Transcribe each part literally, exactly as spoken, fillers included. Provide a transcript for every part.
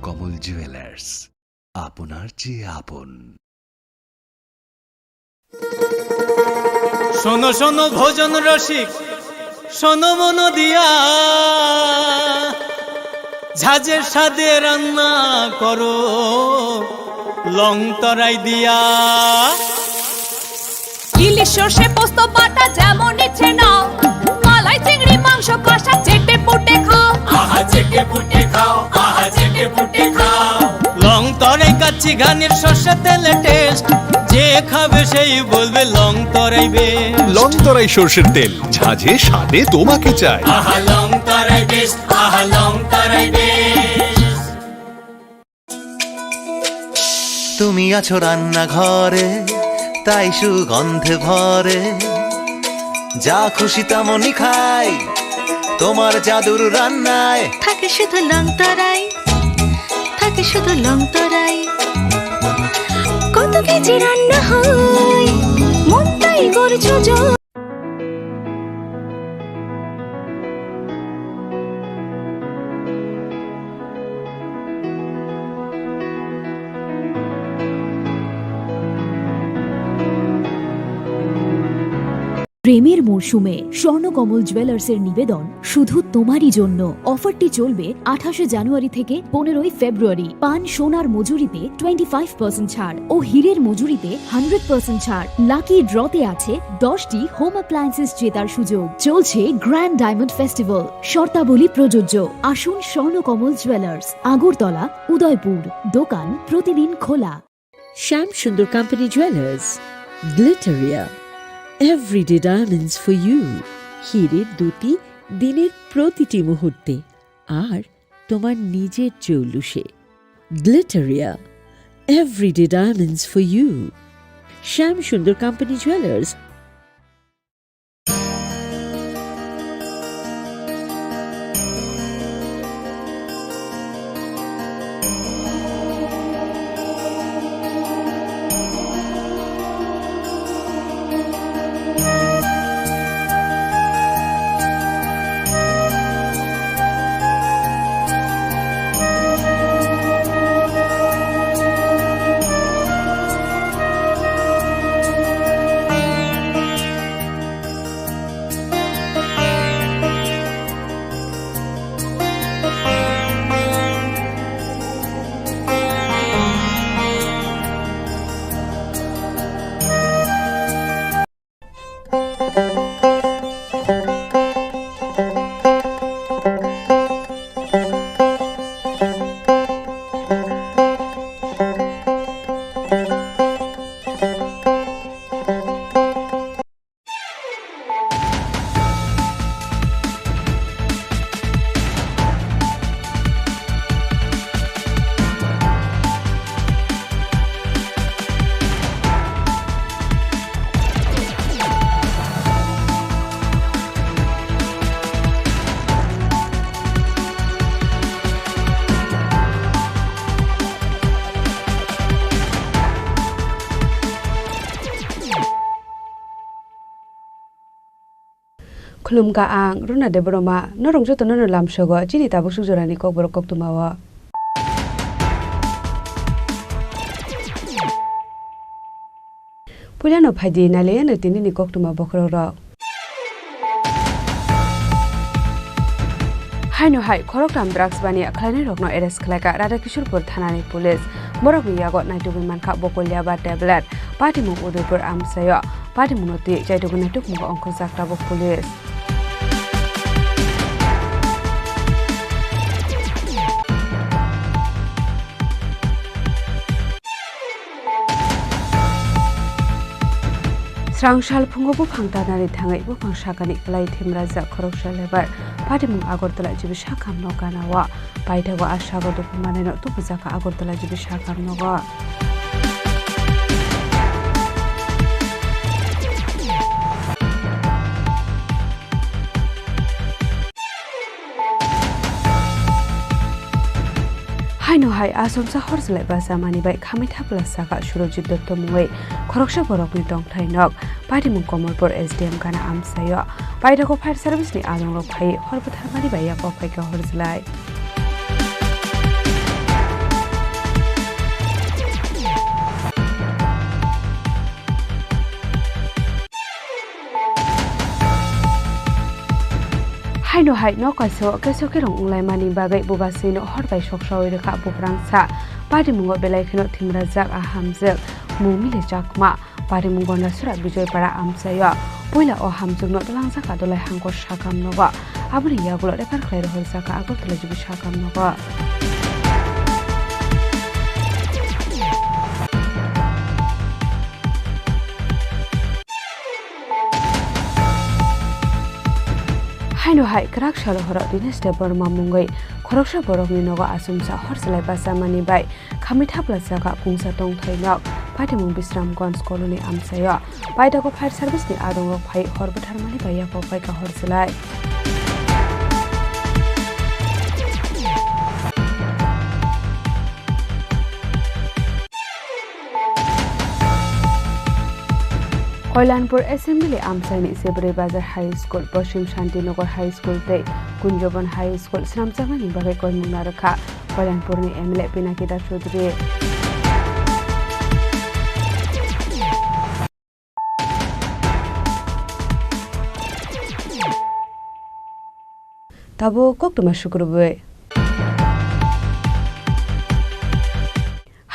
কমল জুয়েলার্স, আপনার চেয়ে আপন। শোনো শোনো ভোজন রসিক, শোনো মন দিয়া, ঝাঁঝের স্বাদে রান্না করো লং তরাই দিয়া। ইলিশ সর্ষে পোস্ত বাটা যেমন ইচ্ছে নাও, মালাই চিংড়ি মাংস কষা চেটে পুটে খাও। আহা চেটে পুটে খাও, আহা চেটে পুটে খাও। লং তরাই কাচ্চি ঘানির সর্ষে তেলে টেস্ট, যে খাবে সেই বলবে লং তরাই বেশ। লং তরাই সর্ষের তেল, ঝাঁঝে স্বাদে তোমাকে চাই। আহা লং তরাই বেশ, আহা লং তরাই বেশ। তুমি আছো রান্নাঘরে, তাই সুগন্ধে ভরে। যা খুশি তেমনই খাই, তোমার জাদুর রান্নায়। থাকে শুধু লং তরাই, থাকে শুধু লং তরাই। কত কেজি রান্না হয়, মনটাই করছো জয়। প্রেমের মরশুমে স্বর্ণকমল জুয়েলার্সের নিবেদন শুধু তোমারই জন্য। অফারটি চলবে আঠাশে জানুয়ারি থেকে পনেরোই ফেব্রুয়ারি। পান সোনার মজুরিতে টোয়েন্টি ফাইভ পার্সেন্ট ছাড় ও হীরের মজুরিতে হান্ড্রেড পার্সেন্ট ছাড়। লাকি ড্রতে আছে দশটি হোম অ্যাপ্লায়েন্সেস জেতার সুযোগ। চলছে গ্র্যান্ড ডায়মন্ড ফেস্টিভ্যাল। শর্তাবলী প্রযোজ্য। আসুন স্বর্ণকমল জুয়েলার্স, আগরতলা, উদয়পুর। দোকান প্রতিদিন খোলা। Shyam Sundar Company Jewelers, Glitteria, everyday diamonds for you। হীরের দ্যুতি দিনের প্রতিটি মুহূর্তে, আর তোমার নিজের জৌলুসে। Glitteria, everyday diamonds for you। Shyam Sundar Company Jewelers। Khulumkha, ang Runa Debbarma, norok jotono no lamsogo chini tabuk suk jorani kokborok koktwmao. Puilano phaidi nailaiyano tinini koktwma bokhorokrok. Haino hai khoroktham drugs baniya khlainairokno arrest khlaikha Radhakishorpur thanani police. Borokni yago naitugwi mankha bokolia ba tablet. Patimung Udaipur amchaio. Patimungno twi chaitugwi naitukmungo ongkhorjak tabuk police. Srang sal phungo buphang tanani thangwi buphang sakani kwlai thimrajak khoroksa lebar. Patimung Agartala G B sakhamno ganao. Paithago a sago dukhu manwino tubujakha Agartala G B sakhamnogo. Haino hai achomsa hor chwlai bachamani bai khamwi thapla saka Surojit Dotto mungwi khoroksa borokni tongthai nok. Patimung Komolpur S D M gana amchaio. Paithago fire service ni alongrok phaiwi hor bwtharmani bai yaphok phaikha hor chwlai. Haino hai nok kaisa o keso kerong wnglaimani bagwi bubaswino hor bai soksaui rwkha buprangsa. Patimungo belai kheno thimrajak a hamjwk Mungmili Chakma. Patimung Gondasora Bijoypara amchaio puila o hamjwkno twlangjak Adolai Hangkor sakam nogo. Aboni yagulo refer khlai rohorjakha Agartala G B sakam nogo. Haino hai kwrak salo horo Dinesh Debbarma mungwi khoroksa borokni nogo achomsa hor chwlai bachamani bai khamwi thapla jaga kungsa tongthai nok Patimung Bisramganj colony amchaio. Paithago fire service ni adongrok phai hor bwtharmani bai yapok bai kahor chwlai. Koilanpur Assembly amchaini Sibri Bazar High School, Poschim Shantinagar High School tei Kunjabon High School swnamjaknani bagwi koimung narwkha Koilanpurni M L A Pinaki Das Chaudhary. Tabuk koktwma sukrubwi.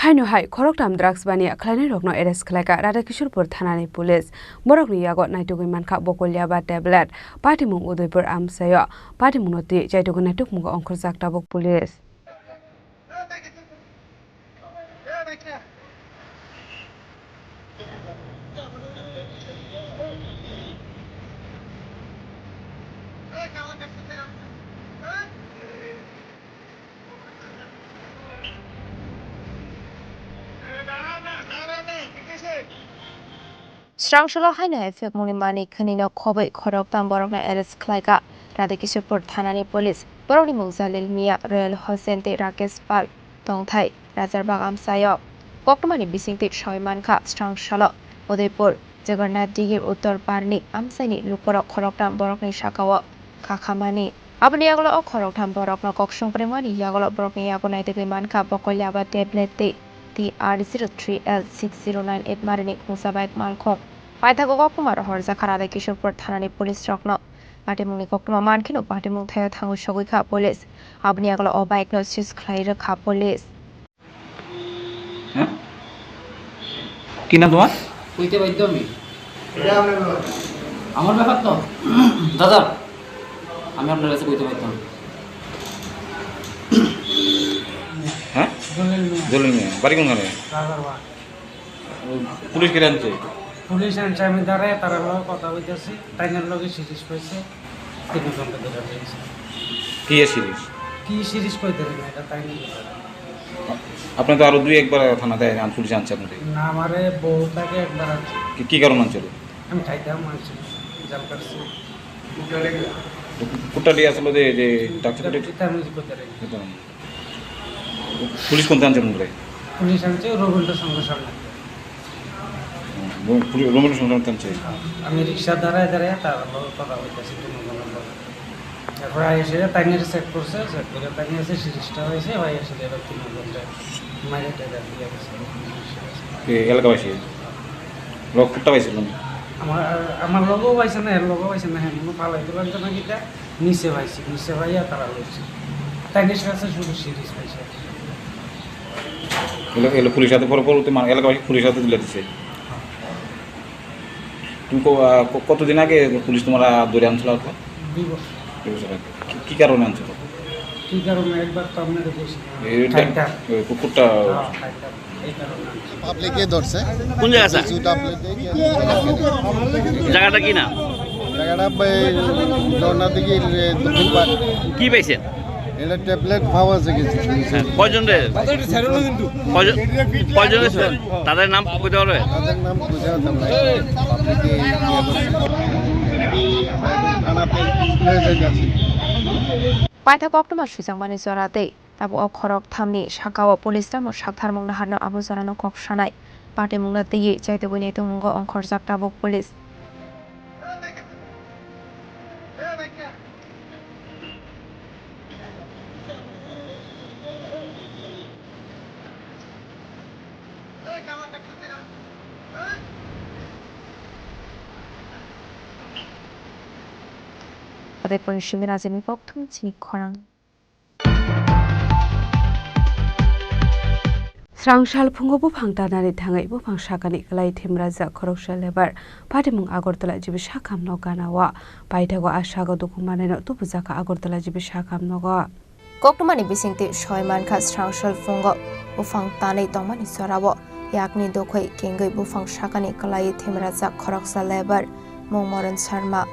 Haino hai khoroktham drugs baniya khlainairokno arrest khlaikha Radhakishorpur thanani police. Borokni yago naitugwi mankha bokolia ba tablet. Patimung Udaipur amchaio. Patimungno twi chaitugwi naitukmungo ongkhorjak tabuk police. Srang salo haino hai phiyokmungni manwi khwnino khobwi khoroktham borokno arrest khlaikha Radhakishorpur thanani police. Borokni mung Jalil Mia, Royal Hossain tei Rakesh Pal tongthai Rajar Bagam sayo. Koktwmani bisingtwi sawi mankha srang salo Udaipur Jagannath Digir Uttor Parni amchaini lukurok khoroktham borokni sakao kakhamani. Aboni yagulo o khoroktham borokno kok songprengmani yagulo borokni yago naitugwi mankha bokolia ba tablet tei T R zero three L six zero nine eight marini khungsa bike malkhung. Paithago koktwma rohorjak kha Radhakishorpur thanani police rokno. Patimungni koktwma mankheno patimung thaio thangwi sogwi kha police. Aboni yagulo o bike no seize khlai rwkha police. হ্যাঁ? কি নাম তোমার? কইতে বাধ্য আমি। আমার ব্যাপার তো। দাদা, আমি আপনার কাছে কইতে পারতাম। হ্যাঁ? জলিল মিয়া। জলিল মিয়া। বাড়ি কোনখানে? রাজারবাগ। পুলিশ কেন আনছে? পুলিশ আনছে, আমি দাঁড়ায় তারা লগে কথা কইতেছি, তাইনের লগে সিরিজ পাইছে। তিনজনকে ধরে নিয়ে গেছে। কি সিরিজ? কি সিরিজ কই ধরে না, এটা তাই নিয়ে গেছে। আপনি তো আরো দুই একবার থানা দেয়, আন-, পুলিশ আনছে আপনাদের। না, আমারে বউ তাকে একবার আনছে। কি, কি কারণ আনছিল? আমি খাইতাম আনছি, জাল কাটছি। তো কু-, কুট্টা দিয়ে আসলে যে, যে ডাকছে কুট্টা? এটা আমি কই ধরে। এটা আমি। পুলিশ কোনটা আনছে মনে হয়? পুলিশ আনছে রবীন্দ্র সংঘের সামনে। হুম, পুলি-, রবীন্দ্র সংঘ আনছে। আমি রিক্সা দাঁড়ায় দাঁড়ায় তার লগে কথা হইতেছি দুজনের লগে। এরপরে আইসে তাইনের চেক করছে, চেক করে তাইনে আছে সিরিজটা হয়েছে, ভাই এসে এবার তিন ঘন্টা মাইরে টেকা দিয়ে গেছে। কে এলাকাবাসী? লোক কুট্টা পাইছিল না? আমার, আমার লগেও পাইছে না, এর লগেও পাইছে না, হ্যাঁ, মনে পালাইতে পারছে না কিটা। নিচে পাইছি, নিচে পাইয়া তারা লইছে। তাই নিচে আছে শুধু সিরিজ পাইছে। এলো, এলো পুলিশ হাতে পরে, পরবর্তী মা-, এলাকাবাসী পুলিশ হাতে তুলে দিছে। তুমি ক-, আহ, ক-, কতদিন আগে পুলিশ তোমার, আহ, ধরে আনছিল আর কি? দুই বছর। দুই বছর আগে। কি, কি কারণে আনছিল? কি কারণে? একবার তো আপনাদের বলছি। এই খাইটা। ওই কুকুরটা। হ্যাঁ, খাইটা। পাবলিকে ধরছে। কোন জায়গা, স্যার? কিছু পাবলিকে জায়গাটা কি নাম? জায়গাটা ভাই জগন্নাথ দিঘির, এ, দক্ষিণ পাড়। কি পাইছেন? এটা ট্যাবলেট পাওয়া গেছে কিছু। হ্যাঁ, কয়জন রে? কয়জন, কয়জন রে, স্যার? তাদের নাম কইতে পারবে? তাদের নাম বুঝে পারতাম না। পাবলিকে ইয়ে করছে। থানাতে নিয়ে যাচ্ছি। Paithak koktwma swijak mani jora tei tabuk o khorok thamni sakao police rokno saktharmung naharno abo jorano kok sanai. Patimungno twiwi chaitugwi naitukmungo ongkhorjak tabuk police. Tei poni simi rajini kokthum chini khorang. Srang sal phungo buphang tanani thangwi buphang sakani kwlai themrajak khoroksa lebar patimung Agartala G B sakham nok gana-o. Paithago a sago dukhu manwino tubujakha Agartala G B sakham nogo. Koktwmani bisingtwi soi mankha, srang sal phungo buphang tanwi tongmani jorao yakni dokhoi kengwi buphang sakani kwlaiwi themrajak khoroksa lebar mung Moron Sharma,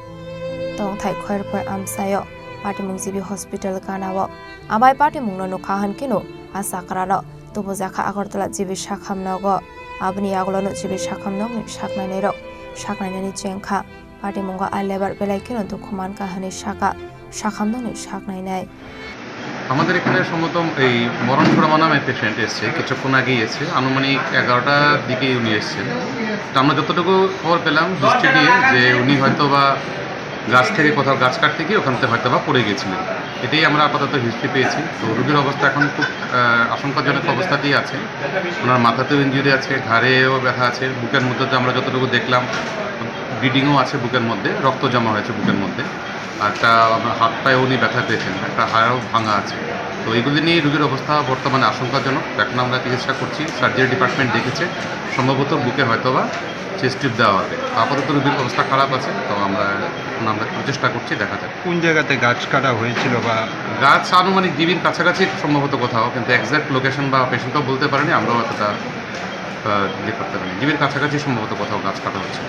tongthai Khairpur amchaio, patimung G B hospital gana-o. Ambai patimungno nukha hwn kheno a chakrano tubujakha Agartala G B sakham nogo. Aboni yagulono G B sakham nokni saknainai rok saknainani chengkha. Patimungo a lebar belai kheno dukhu mankha hwnwi sakha, sakhamnokni saknainai. আমাদের এখানে সম্ভবত এই মরণ শর্মা নামে পেশেন্ট এসছে, কিছুক্ষণ আগেই এসছে, আনুমানিক এগারোটার দিকেই উনি এসছেন। তো আমরা যতটুকু খবর পেলাম হিস্ট্রি দিয়ে, যে উনি হয়তো বা গাছ থেকে, কোথাও গাছ কাটতে গিয়ে ওখান থেকে হয়তো বা পড়ে গেছিলেন, এটাই আমরা আপাতত হিস্ট্রি পেয়েছি। তো রোগীর অবস্থা এখন খুব আহ, আশঙ্কাজনক অবস্থাতেই আছে। ওনার মাথাতেও ইনজুরি আছে, ঘাড়েও ব্যথা আছে, বুকের মধ্যে তো আমরা যতটুকু দেখলাম ব্লিডিংও আছে বুকের মধ্যে, রক্ত জমা হয়েছে বুকের মধ্যে। আর একটা আপনার হাত পায়ে উনি ব্যথা পেয়েছেন, একটা হাড়ও ভাঙা আছে। তো এইগুলি নিয়ে রোগীর অবস্থা বর্তমানে আশঙ্কাজনক। এখন আমরা চিকিৎসা করছি, সার্জারি ডিপার্টমেন্ট দেখেছে, সম্ভবত বুকে হয়তো বা চেস্ট টিউব দেওয়া হবে। তো আপাতত রোগীর অবস্থা খারাপ আছে, তো আমরা এখন আমরা একটু চেষ্টা করছি, দেখা যাক। কোন জায়গাতে গাছ কাটা হয়েছিল বা? গাছ আনুমানিক জিবির কাছাকাছি সম্ভবত কোথাও, কিন্তু এক্সাক্ট লোকেশন বা পেশেন্টও বলতে পারেনি, আমরাও অতটা, আহ, ইয়ে করতে পারিনি। জিবির কাছাকাছি সম্ভবত কোথাও গাছ কাটা হচ্ছে।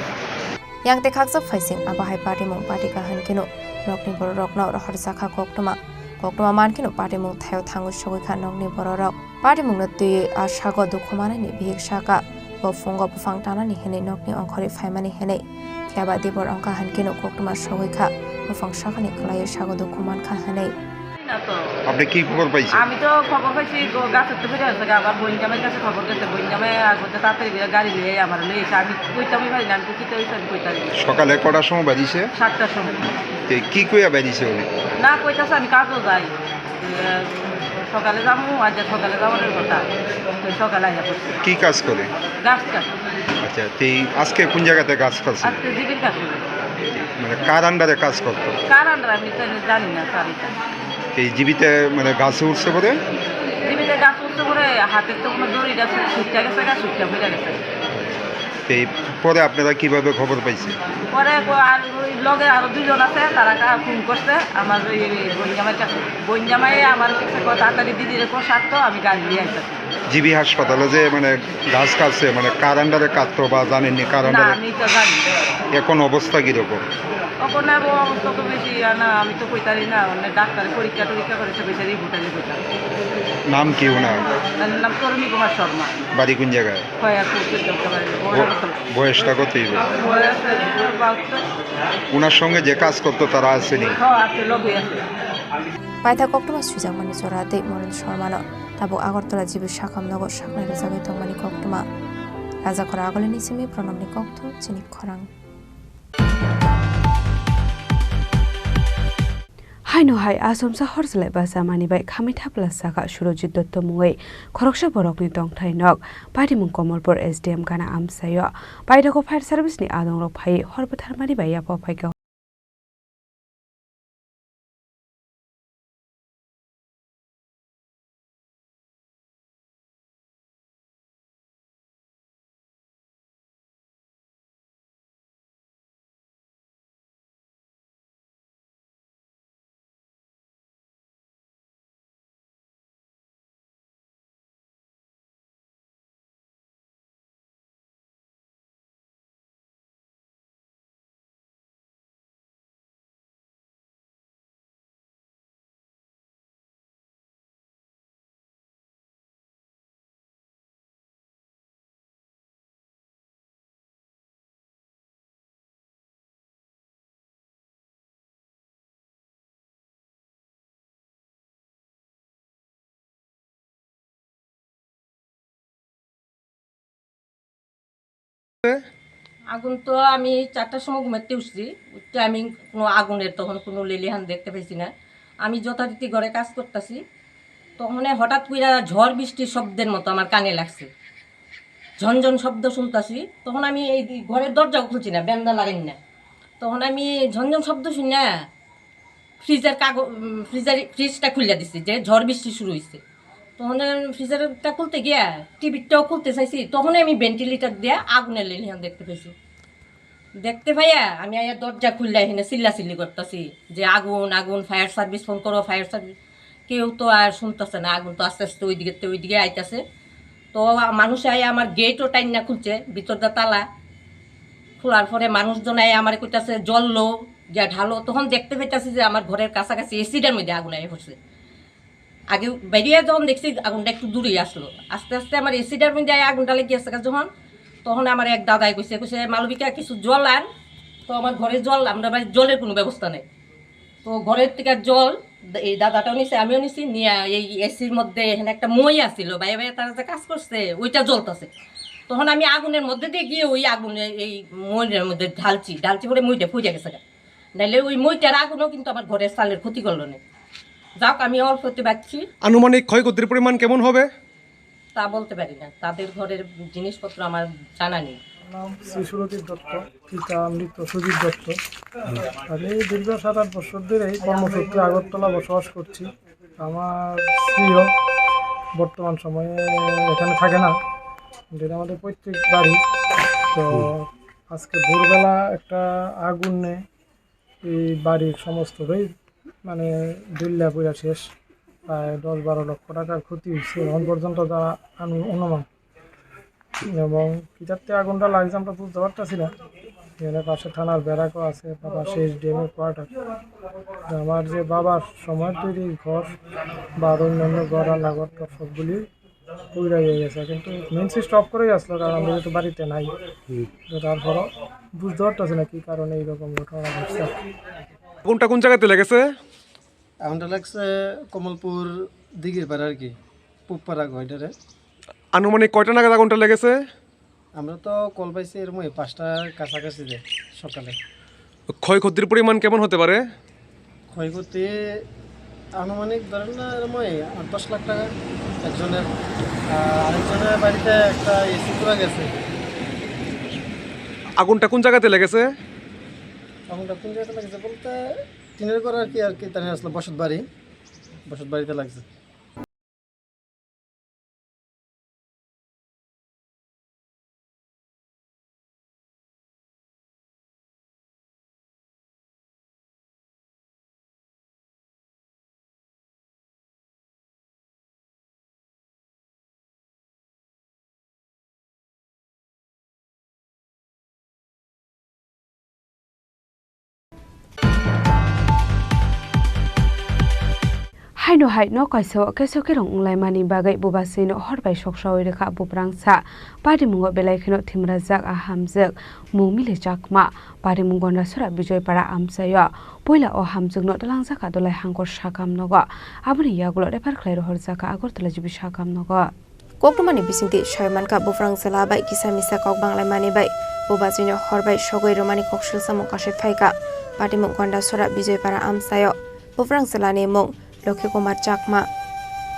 Yang tei khakchak phaising abo hai patimung patikha hwn kheno nokni bororokno rohorjakha koktwma. Koktwma man kheno patimung thaio thangwi sogwi kha nokni bororok. Patimungno twiwi a sago dukhu manani bihik sakha, bo phungo buphang tanani hwnwi nokni ongkhorwi phaimani hwnwi. Phiya ba dibor wngkha hwn kheno koktwma sogwi kha, buphang sakani kwlaiwi sago dukhu mankha hwnwi. আপনি কি খবর পাইছেন? আমি তো খবর পাইছি, গ-, গাছের তো ফিরে আসছে, আবার বোন জামাইয়ের কাছে খবর গেছে, বোন জামাই আর বলছে, "তাড়াতাড়ি করে গাড়ি নিয়ে আমার লয়ে এসে।" আমি কইতামই পারি না, আমি তো কিতা হইছে, আমি কইতাম। সকালে কটার সময় বাড়িছে? সাতটার সময়। এ, কি কইয়া বাড়িছে উনি? না, কইতাছে, "আমি কাজও যাই।" এ, সকালে যাবো, আজ সকালে যাওয়ার কথা। তো সকালে আইয়া পড়ছে। কি কাজ করে? গাছ কাটে। আচ্ছা, তো এই আজকে কোন জায়গাতে গাছ কাটছে? আজকে জিবির কাছে। মানে কার আন্ডারে কাজ করতো? কার আন্ডারে আমি তো জানি না, স্যার, এটা। এই জিবিতে মানে গাছে উঠছে পরে? জিবিতে গাছ উঠছে পরে হাতের তো কোনো দড়িটা ছুটতে গেছে, গাছ ছুটতে পড়ে গেছে। এই পরে আপনারা কিভাবে খবর পাইছেন? পরে ক-, আর ওই লগে আরো দুইজন আছে, তারা কা-, ফোন করছে আমার ওই বোন জামাইয়ের কাছে। বোন জামাই আমার কাছে কয়, "তাড়াতাড়ি দিদিরে কো, সারতো, আমি গাড়ি নিয়ে আইতাছি।" জিবি হাসপাতালে যে মানে গাছ কাটছে, মানে কার আন্ডারে কাটতো বা জানেননি কার না, আন্ডারে? আমি তো জানি না। এখন অবস্থা কিরকম? এখন আর অবস্থা তো বেশি ইয়া না, আমি তো কইতারি না, মানে ডাক্তারে পরীক্ষা টরীক্ষা করেছে, কইতারি ভুটানি কইতাম। নাম কি ওনার? তার নাম তরুণী কুমার শর্মা। বাড়ি কোন জায়গায়? খয়ারপুর চৌদ্দ নম্বর, ব-, বড়াতলা। বয়সটা কত হইব? বয়স হচ্ছে বাহাত্তর। ওনার সঙ্গে যে কাজ করতো তারা আসেনি? হ্যাঁ, আছে, লগে আছে। Paithak koktwma swijakmani jora tei Moron Sharmano tabuk Agartala G B sakham nogo saknai rwjagwi tongmani koktwma. Rajakhor Agulini simi Pranamni kokthum chini khorang. Haino hai asomsa hor salai bachamani bai khamwi thapla saka Surojit Dotto mungwi khoroksa borokni tongthai nok Patimung Komolpur S D M gana amchaio. Paithago fire service ni adongrok phaiwi hor bwtharmani bai yapha phaikha. আগুন তো আমি চারটার সময় ঘুমাতে উঠছি, উঠতে আমি কোনো আগুনের তখন কোনো লেলিহান দেখতে পাইছি না। আমি যথারীতি ঘরে কাজ করতেছি, তখন হঠাৎ কইরা ঝড় বৃষ্টির শব্দের মতো আমার কানে লাগছে, ঝনঝন শব্দ শুনতাছি। তখন আমি এই ঘরের দরজাও খুলছি না, বেন্দা লাগাই না। তখন আমি ঝনঝন শব্দ শুনি না, ফ্রিজের কাগজ, উম, ফ্রিজের, ফ্রিজটা খুলে দিছি যে ঝড় বৃষ্টি শুরু হইছে। তখন ফ্রিজারটা খুলতে গিয়া টিভিটাও খুলতে চাইছি, তখনই আমি ভেন্টিলেটর দিয়া আগুনের লেলিহান দেখতে পাইছি। দেখতে পাইয়া আমি আইয়া দরজা খুললে এখানে চিল্লাচিল্লি করতেছি যে, "আগুন, আগুন, ফায়ার সার্ভিস ফোন করো, ফায়ার সার্ভিস।" কেউ তো আর শুনতেছে না, আগুন তো আস্তে আস্তে ওইদিকে, ওইদিকে আইতাছে। তো মানুষ আইয়া আমার গেটও টাইন না খুলছে, ভিতরটা তালা। খোলার পরে মানুষজন আইয়া আমার কইতাছে, "জল লো, গিয়া ঢালো।" তখন দেখতে পাইতাছি যে আমার ঘরের কাছাকাছি এসিটার মধ্যে আগুন আইয়া পড়ছে। আগে বেরিয়ে যখন দেখছি আগুনটা একটু দূরেই আসলো, আস্তে আস্তে আমার এসিটার মধ্যে আগুনটা লেগে গেছে যখন, তখন আমার এক দাদাই কইছে, কইছে, "মালবিকা, কিছু জল আন।" তো আমার ঘরে জল, আমরা বাড়ির জলের কোনো ব্যবস্থা নেই। তো ঘরের থেকে জল এই দাদাটাও নিছে, আমিও নিছি, নিয়ে এই এসির মধ্যে এখানে একটা মই আছিল, বাইরে বাইরে তারা যে কাজ করছে, ওইটা জ্বলতেছে। তখন আমি আগুনের মধ্যে দিয়ে গিয়ে ওই আগুনে, এই মইটার মধ্যে ঢালছি, ঢালছি পরে মইটা ফুটে গেছে গা। নাইলে ওই মইটার আগুনও কিন্তু আমার ঘরের চালের ক্ষতি করলো না। যাক, আমি অল্পতে বাঁচছি। আনুমানিক ক্ষয়ক্ষতির পরিমাণ কেমন হবে? তা বলতে পারি না, তাদের ঘরের জিনিসপত্র আমার জানা নেই। নাম শ্রী সুরজিৎ দত্ত, পিতা মৃত সুজিত দত্ত। আমি দীর্ঘ সাত আট বছর ধরে এই কর্মসূত্রে আগরতলা বসবাস করছি। আমার স্ত্রীও বর্তমান সময়ে এখানে থাকে না, কিন্তু এটা আমাদের পৈতৃক বাড়ি। তো আজকে ভোরবেলা একটা আগুনে এই বাড়ির সমস্তটাই মানে জ্বলিয়া পুড়িয়া শেষ। প্রায় দশ বারো লক্ষ টাকার ক্ষতি হয়েছে এখন পর্যন্ত যা আনু-, অনুমান। এবং কিতাতে আগুনটা লাগছে আমরা বুঝতে পারতেছি না। এখানে পাশে থানার ব্যারাকও আছে, বা পাশে এসডিএম এর কোয়ার্টার। আমার যে বাবার সময় তৈরি ঘর বা আরো অন্যান্য ঘর, রান্নাঘর, তো সবগুলি পুরাই হয়ে গেছে, কিন্তু মেইন সুইচ অফ করেই আসলো, কারণ আমরা তো বাড়িতে নাই। হুম। তো তারপরও বুঝতে পারতেছি না কি কারণে এইরকম ঘটনা ঘটছে। আগুনটা কোন জায়গাতে লেগেছে? আগুনটা লাগছে কমলপুর দিঘির পাড়া আর কি, পুবপাড়া কয় এটারে। আনুমানিক কয়টা নাগাদ আগুনটা লেগেছে? আমরা তো কল পাইছি এরকম এই পাঁচটার কাছাকাছি যে সকালে। ক্ষয়ক্ষতির পরিমাণ কেমন হতে পারে? ক্ষয়ক্ষতি আনুমানিক ধরেন না এরকম এই আট দশ লাখ টাকা একজনের। আর আরেকজনের বাড়িতে একটা এসি পুরা গেছে। আগুনটা কোন জায়গাতে লেগেছে? আগুনটা কোন জায়গাতে লেগেছে বলতে টিনের ঘর আর কি, আর কি তাহলে আসলে বসত বাড়ি, বসত বাড়িতে লাগছে। Haino hai nok kaisa o keso kerong wnglaimani bagwi bubaswino hor bai soksaui rwkha buprangsa. Patimungo belai kheno thimrajak a hamjwk Mungmili Chakma. Patimung Gondasora Bijoypara amchaio puila o hamjwkno twlangjakha Dolai Hangkor sakam nogo. Aboni yagulo refer khlai rohorjakha Agartala G B sakam nogo. Koktwmani bisingtwi soi mankha, buphang chwla bai kisa misa kok banglaimani bai bubachwino hor bai sogwi rwmani kok swlsamung kasui phaikha. Patimung Gondasora Bijoypara amchaio buphang chwlani mung Lokhi Kumar Chakma.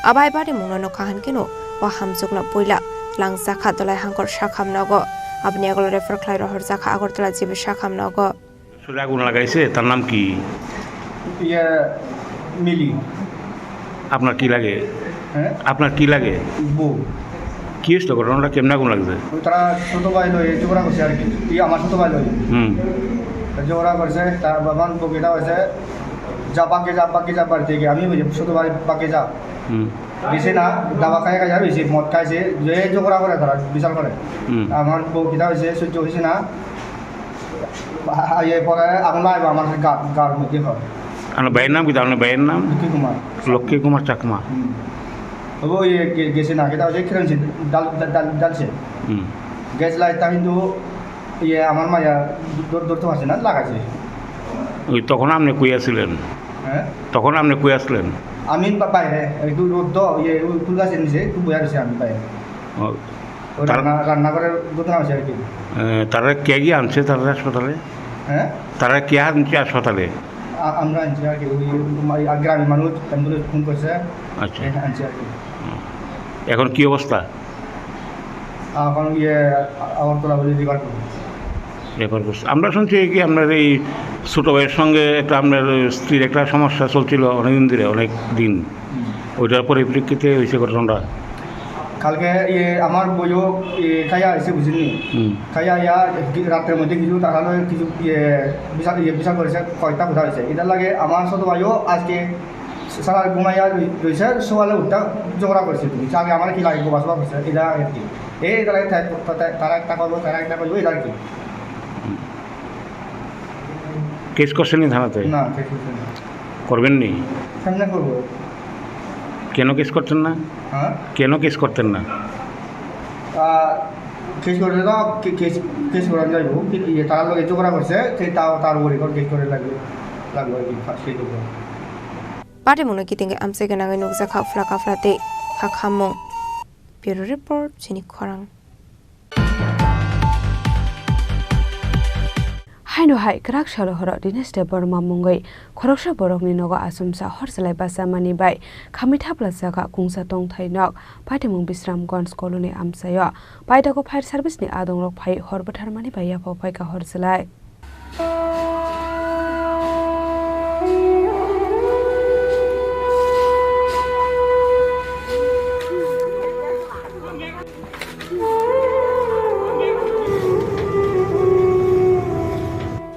Abai patimungno nokha hankhe no o hamjwkno puila langjakha Dolai Hangkor sakam nogo. Aboni yagulo refer khlai rohorjakha Agartala G B sakam nogo. সরে আগুন লাগাইছে, তার নাম কি? ইয়ে, মিলি। আপনার কি লাগে? হ্যাঁ? আপনার কি লাগে? বউ। কি হয়েছিল ঘটনাটা? কেমনে আগুন লাগছে? ওই তারা ছোট ভাই লই ঝগড়া করছে আর কি। ই আমার ছোট ভাই লই। হুম। তা ঝগড়া করছে, তার বাবার বউ কিতা হয়েছে, "যা বাকি যা, বাকি যা বাড়ি থেকে।" আমি ওই যে ছোট ভাই বাকি যা। হুম। গেছে না, দাবা খাই খাই যাবে, সে মদ খাইছে, যে ঝগড়া করে তারা, বিশাল করে। হুম। আমার বউ কিতা হয়েছে, সহ্য হয়েছে না। আ-, আ-, এরপরে আগুন লাগবে আমার গার, গার মধ্যে হয়। আপনার ভাইয়ের নাম কি? আপনার ভাইয়ের নাম? লক্ষ্মী কুমার। লক্ষ্মী কুমার চাকমা। হুম। ও ইয়ে গে-, গেছে না, এটা হচ্ছে কেরোসিন ডাল, ডাল, ডাল, ডালছে। হুম। গ্যাস লাইটটা কিন্তু ইয়ে আমার মায়া ধর-, ধরতে পারছে না, লাগাইছে। ওই তখন আপনি কই আছিলেন? হ্যাঁ? তখন আপনি কই আছিলেন? আমি বা-, বাইরে, একটু রোদ তো, ইয়ে, ওই ফুল গাছের নিচে একটু বইয়া রয়েছে আমি বাইরে। ও, ওই তার রান্না, রান্নাঘরের দোকান আছে আর কি। এ, তারা কে গিয়ে আনছে তারা হাসপাতালে? হ্যাঁ? তারা কে আনছে হাসপাতালে? আ-, আমরা আনছি আর কি, ওই, ওই, আ, গ্রামের মানুষ অ্যাম্বুলেন্স ফোন করছে, আচ্ছা। এ, আনছি আর কি। হুম। এখন কি অবস্থা? এখন ইয়ে, আ-, আগরতলা হলে রিভার করবো। রেফার করছে। আমরা শুনছি কি আপনার এই ছোট ভাইয়ের সঙ্গে একটা আপনার স্ত্রীর একটা সমস্যা চলছিল অনেকদিন ধরে, অনেক দিন। হুম। ওইটার পরিপ্রেক্ষিতে হয়েছে ঘটনাটা। কালকে ইয়ে আমার বইও ইয়ে খাইয়া এসে বুঝিনি। হুম। খাইয়া ইয়া কি-, রাত্রের মধ্যে কিছু তারা লগে কিছু ইয়ে বিচার, ইয়ে বিচার করেছে, কয়েকটা কথা হয়েছে। এটার লাগে আমার ছোট ভাইও আজকে সারা ঘুমাইয়া রই-, রইছে, সকালে উঠতে ঝগড়া করেছে তুমি। আগে আমার কি লাগে, গোবা সোবা করছে, এটা আর কি। এই তারা একটা, তারা একটা করবো, তারা একটা করবো, এটা আর কি। কেস করছেন নি থানাতে? না, কেস করছে না। করবেন নি? কেমনে করবো? কেন কেস করছেন না? হ্যাঁ? কেন কেস করতেন না? আহ, কেস করলে তো কে-, কেস, কেস করা যাইব। কি, ইয়ে, তার লগে ঝগড়া করছে, সে তাও তার উপরে এখন কেস করে লাগবে, লাগবে আর কি, ফার্স্ট কেস করবো। Patimungno kitingwi amchai gwnangwi nukjakha phlaka phlate kha khammung. Bureau Report, chini khorang. Haino hai kwrak salo horo Dinesh Debbarma mungwi khoroksa borokni nogo achomsa hor chalai bachamani bai khamwi thapla chakha kungsa tongthai nok Patimung Bisramganj colony amchaio. Paithago fire service ni adongrok phai hor bwtharmani bai yaphao phaikha hor chalai.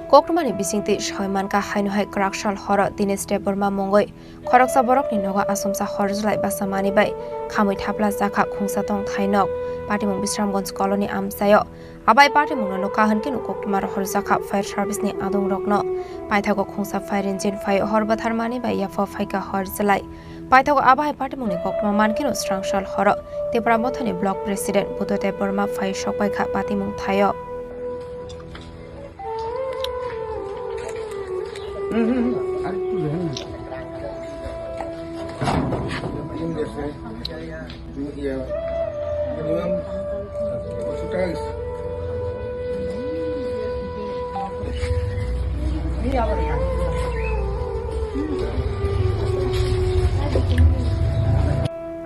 Koktwmani bisingtwi sawi mankha, haino hai kwrak sal horo Dinesh Debbarma mungwi khoroksa borokni nogo achomsa hor chalai bachamani bai khamwi thapla chakha khungsa tongthai nok Patimung Bisramganj colony amchaio. Abai patimungno nukha hwnkhe koktwma rohorjakha fire service ni adongrokno. Paithago khungsa fire engine phai hor bwtharmani bai yaphao phaikha hor chalai. Paithago abai patimungni koktwma mankheno srangsal horo Tipra Mothani block president Buddha Debbarma phai sokpaikha patimung thaio.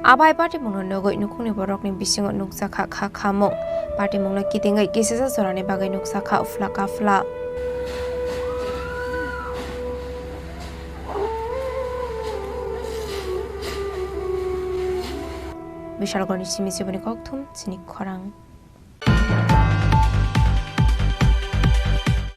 Abai patimungno nugwi nukhungni borokni bisingo nukjakha kha khamung. Patimungno kitingwi kisisa jorani bagwi nukjakha phla ka phla. Bishalgorni simi siboni kokthum chini khorang.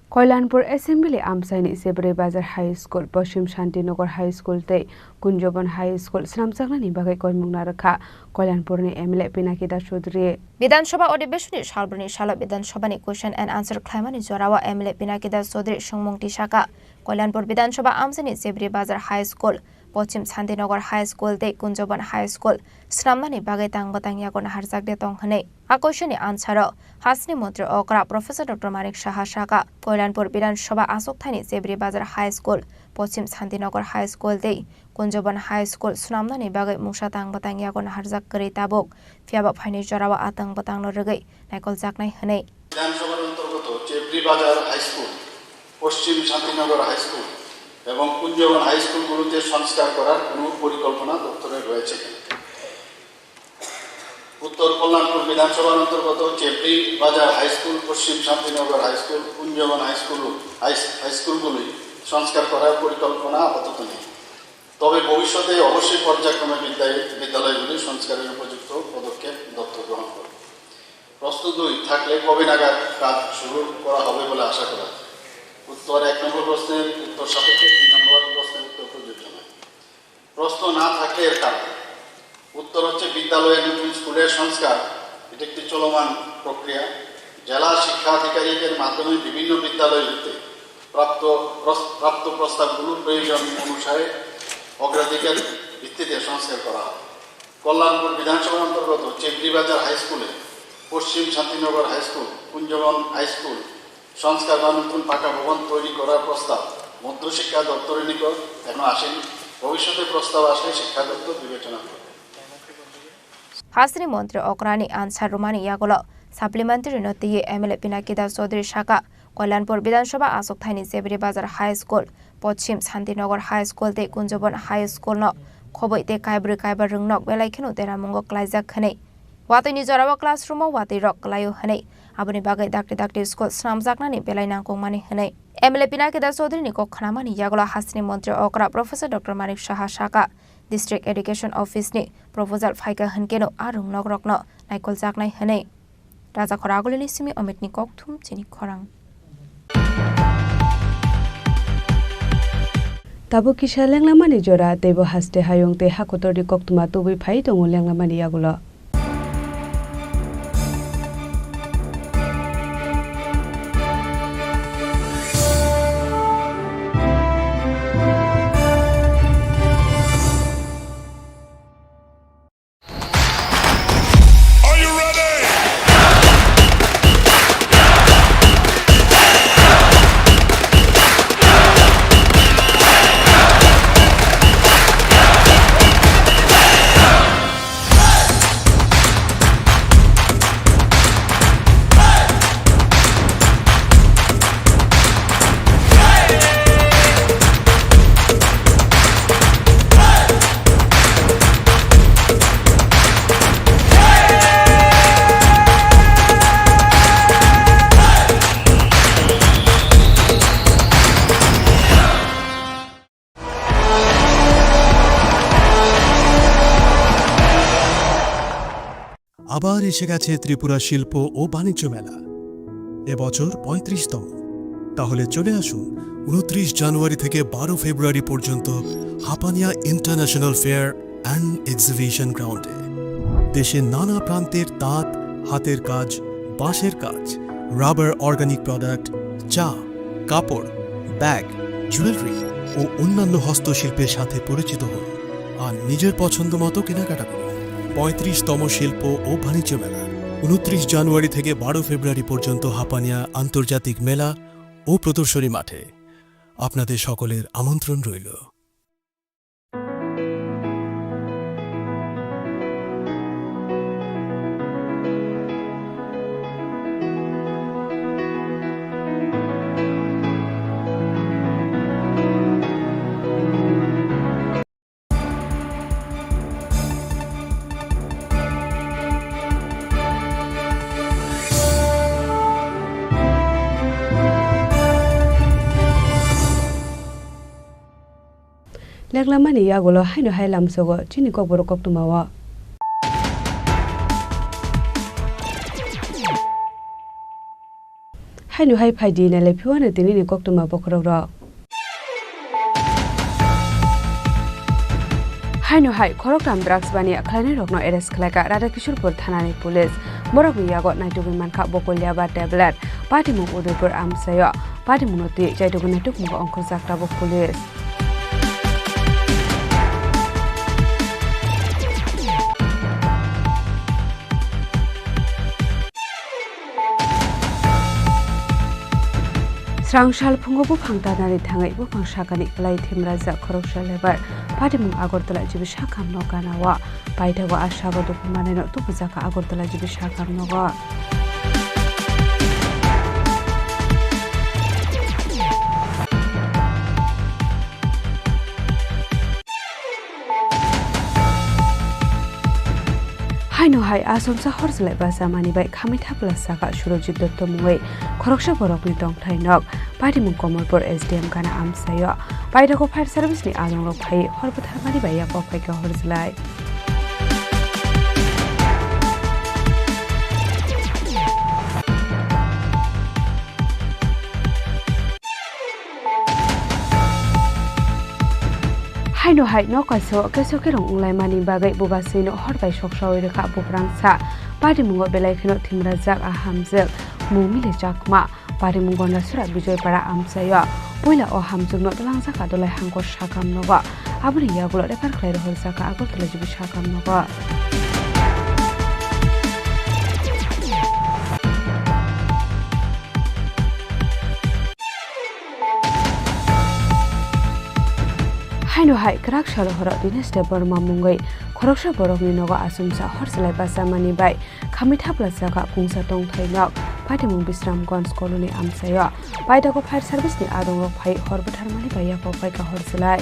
Koilanpur Assembly amchaini Chebri Bazar High School, Poschim Shantinagar High School tei Kunjabon High School swnamjaknani bagwi koimung narwkha Koilanpurni M L A Pinaki Das Chaudhary. Bidhan Sabha Adhibeshonni salbrwini salo Bidhan Sabhani question and answer khlaimani jorao M L A Pinaki Das Chaudhary swngmung tisakha, Koilanpur Bidhan Sabha amchaini Chebri Bazar High School, Poschim Shantinagar High School tei Kunjabon High School swnamnani bagwi tang bwtang yago naharjak de tong hwnwi. A question ni answer o hasteni montri okra Professor Doctor Manik Saha sakha, Koilanpur Bidhan Sabha achukthaini Chebri Bazar High School, Poschim Shantinagar High School tei Kunjabon High School swnamnani bagwi mungsa tang bwtang yago naharjak kwrwi tabuk, phiyaba phaini jorao a tang bwtangno rwgwi naikoljaknai hwnwi. বিধানসভার অন্তর্গত চেবড়ি বাজার high school, পশ্চিম Shantinagar high school এবং কুঞ্জবন হাই স্কুলগুলোতে সংস্কার করার কোনো পরিকল্পনা দপ্তরে রয়েছে কিনা? উত্তর, কল্যাণপুর বিধানসভার অন্তর্গত চেবড়ি বাজার হাই স্কুল, পশ্চিম Shantinagar high school, Kunjaban high school, high, high স্কুলগুলি সংস্কার করার পরিকল্পনা আপাতত নেই। তবে ভবিষ্যতে অবশ্যই পর্যায়ক্রমে বিদ্যালয়, বিদ্যালয়গুলি সংস্কারের উপযুক্ত পদক্ষেপ দপ্তর গ্রহণ করবে। প্রশ্ন দুই, থাকলে কবে নাগাদ কাজ শুরু করা হবে বলে আশা করা যায়? উত্তর, এক নম্বর প্রশ্নের উত্তর সাপেক্ষে তিন নম্বর প্রশ্নের উত্তর প্রযোজ্য নয়। প্রশ্ন না থাকলে এর কারণ। উত্তর হচ্ছে বিদ্যালয়ে নতুন স্কুলের সংস্কার, এটি একটি চলমান প্রক্রিয়া। জেলা শিক্ষা আধিকারিকের মাধ্যমে বিভিন্ন বিদ্যালয়গুলিতে প্রাপ্ত প্রস-, প্রাপ্ত প্রস্তাবগুলো প্রয়োজন অনুসারে অগ্রাধিকার ভিত্তিতে সংস্কার করা হয়। কল্যাণপুর বিধানসভার অন্তর্গত চেবড়িবাজার হাই স্কুলে, পশ্চিম Shantinagar high school, Kunjaban high school সংস্কার বা নতুন পাকা ভবন তৈরি করার প্রস্তাব মধ্যশিক্ষা দপ্তরের নিকট এখনো আসেনি। ভবিষ্যতে প্রস্তাব আসলে শিক্ষা দপ্তর বিবেচনা করবে। Hasteni montri okrani answer rwmani yagulo supplementary no twiwi M L A Pinaki Das Chaudhary sakha, Koilanpur Bidhan Sabha achukthaini Chebri Bazar High School, Poschim Shantinagar High School tei Kunjabon High School no khobwi tei kaibrwi kaiba rwngnok belai kheno deramungo klaijak hwnwi. Watwini jorao classroom o watwi rok klaio hwnwi Aboni bagwi dakti dakti school swnamjaknani belai nangkukmani hwnwi M L A Pinaki Das Chaudhary ni kok khnamani yagulo hasteni montri okra Professor Doctor Manik Saha sakha, District Education Office ni proposal phaikha hwnkeno a rwngnok rokno naikoljaknai hwnwi. Raja Khoragulini simi Omitni kokthum chini khorang. Tabuk kisa lenglamani jora, teibo haste hayung tei hakotorni koktwma tubui phai tongo lenglamani yagulo. আবার এসে গেছে ত্রিপুরা শিল্প ও বাণিজ্য মেলা, এবছর পঁয়ত্রিশতম। তাহলে চলে আসুন ঊনত্রিশ জানুয়ারি থেকে বারো ফেব্রুয়ারি পর্যন্ত Hapania international fair and exhibition গ্রাউন্ডে। দেশের নানা প্রান্তের তাঁত, হাতের কাজ, বাঁশের কাজ, রাবার, অর্গানিক প্রোডাক্ট, চা, কাপড়, ব্যাগ, জুয়েলারি ও অন্যান্য হস্তশিল্পের সাথে পরিচিত হন আর নিজের পছন্দ মতো কেনাকাটা করুন। পঁয়ত্রিশতম শিল্প ও বাণিজ্য মেলা, ঊনত্রিশ জানুয়ারি থেকে বারো ফেব্রুয়ারি পর্যন্ত হাপানিয়া আন্তর্জাতিক মেলা ও প্রদর্শনী মাঠে। আপনাদের সকলের আমন্ত্রণ রইল। Lenglamani yagulo haino hai lamsogo chini kokborok koktwmao. Haino hai phaidi nailai phiwano tinini koktwma bokhorok rok. Haino hai khoroktham drugs baniya khlainairokno arrest khlaikha Radhakishorpur thanani police. Borokni yago naitugwi mankha bokolia ba tablet. Patimung Udaipur amchaio. Patimungno twi chaitugwi naitukmungo ongkhorjak tabuk police. Srang sal phungo buphang tanani thangwi buphang sakani kwlai thimrajak khoroksa lebar. Patimung Agartala G B sakhamno ganao. Paithago a sago dukhu manwino tubujakha Agartala G B sakhamnogo. Haino hai asomsa hor chwlai bachamani bai khamwi thapla saka Surojit Dotto mungwi khoroksa borokni tongthai nok. Patimung Komolpur S D M gana amchaio. Paithago fire service ni adongrok phai hor bwtharmani bai yakok phaikha hor chwlai. Haino hai nok kaisa o keso kerong wnglaimani bagwi bubaswino hor bai soksaui rwkha buprangsa. Patimungo belai kheno thimrajak a hamjwk Mungmili Chakma. Patimung Gondasura Bijoypara amchaio. Puila o hamjwkno twlangjak Adolai Hangkor sakam nogo. Aboni yagulo refer khlai rohorjak Agartala G B sakam nogo. Haino hai kwrak salo horo Dinesh Debbarma mungwi khoroksa borokni nogo achomsa hor chwlai bachamani bai khamwi thapla jaga kungsa tongthai nok Patimung Bisramganj colony amchaio. Paithago fire service ni adongrok phai hor bwtharmani bai yakok phaikha hor chwlai.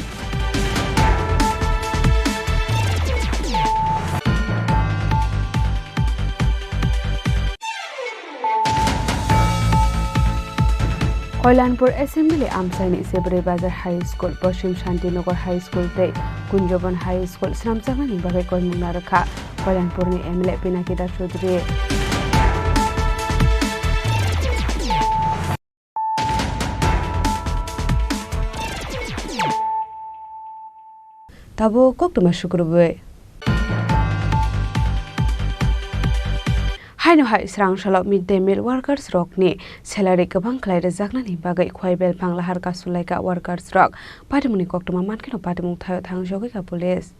Hoilanpur Assembly amchaini Sibri Bazar High School, Poschim Shantinagar High School tei Kunjabon High School swnamjaknani bagwi koimung narwkha Hoilanpurni M L A Pinaki Das Chaudhary. Tabuk koktwma sukrubwi. Haino hai srang salo mid day meal workers rokni salary kwbang khlai rwjaknani bagwi Khwaibel Phanglahar kasulaika workers rok. Patimungni koktwma mankhe no patimung thaio thangjogwi ka police.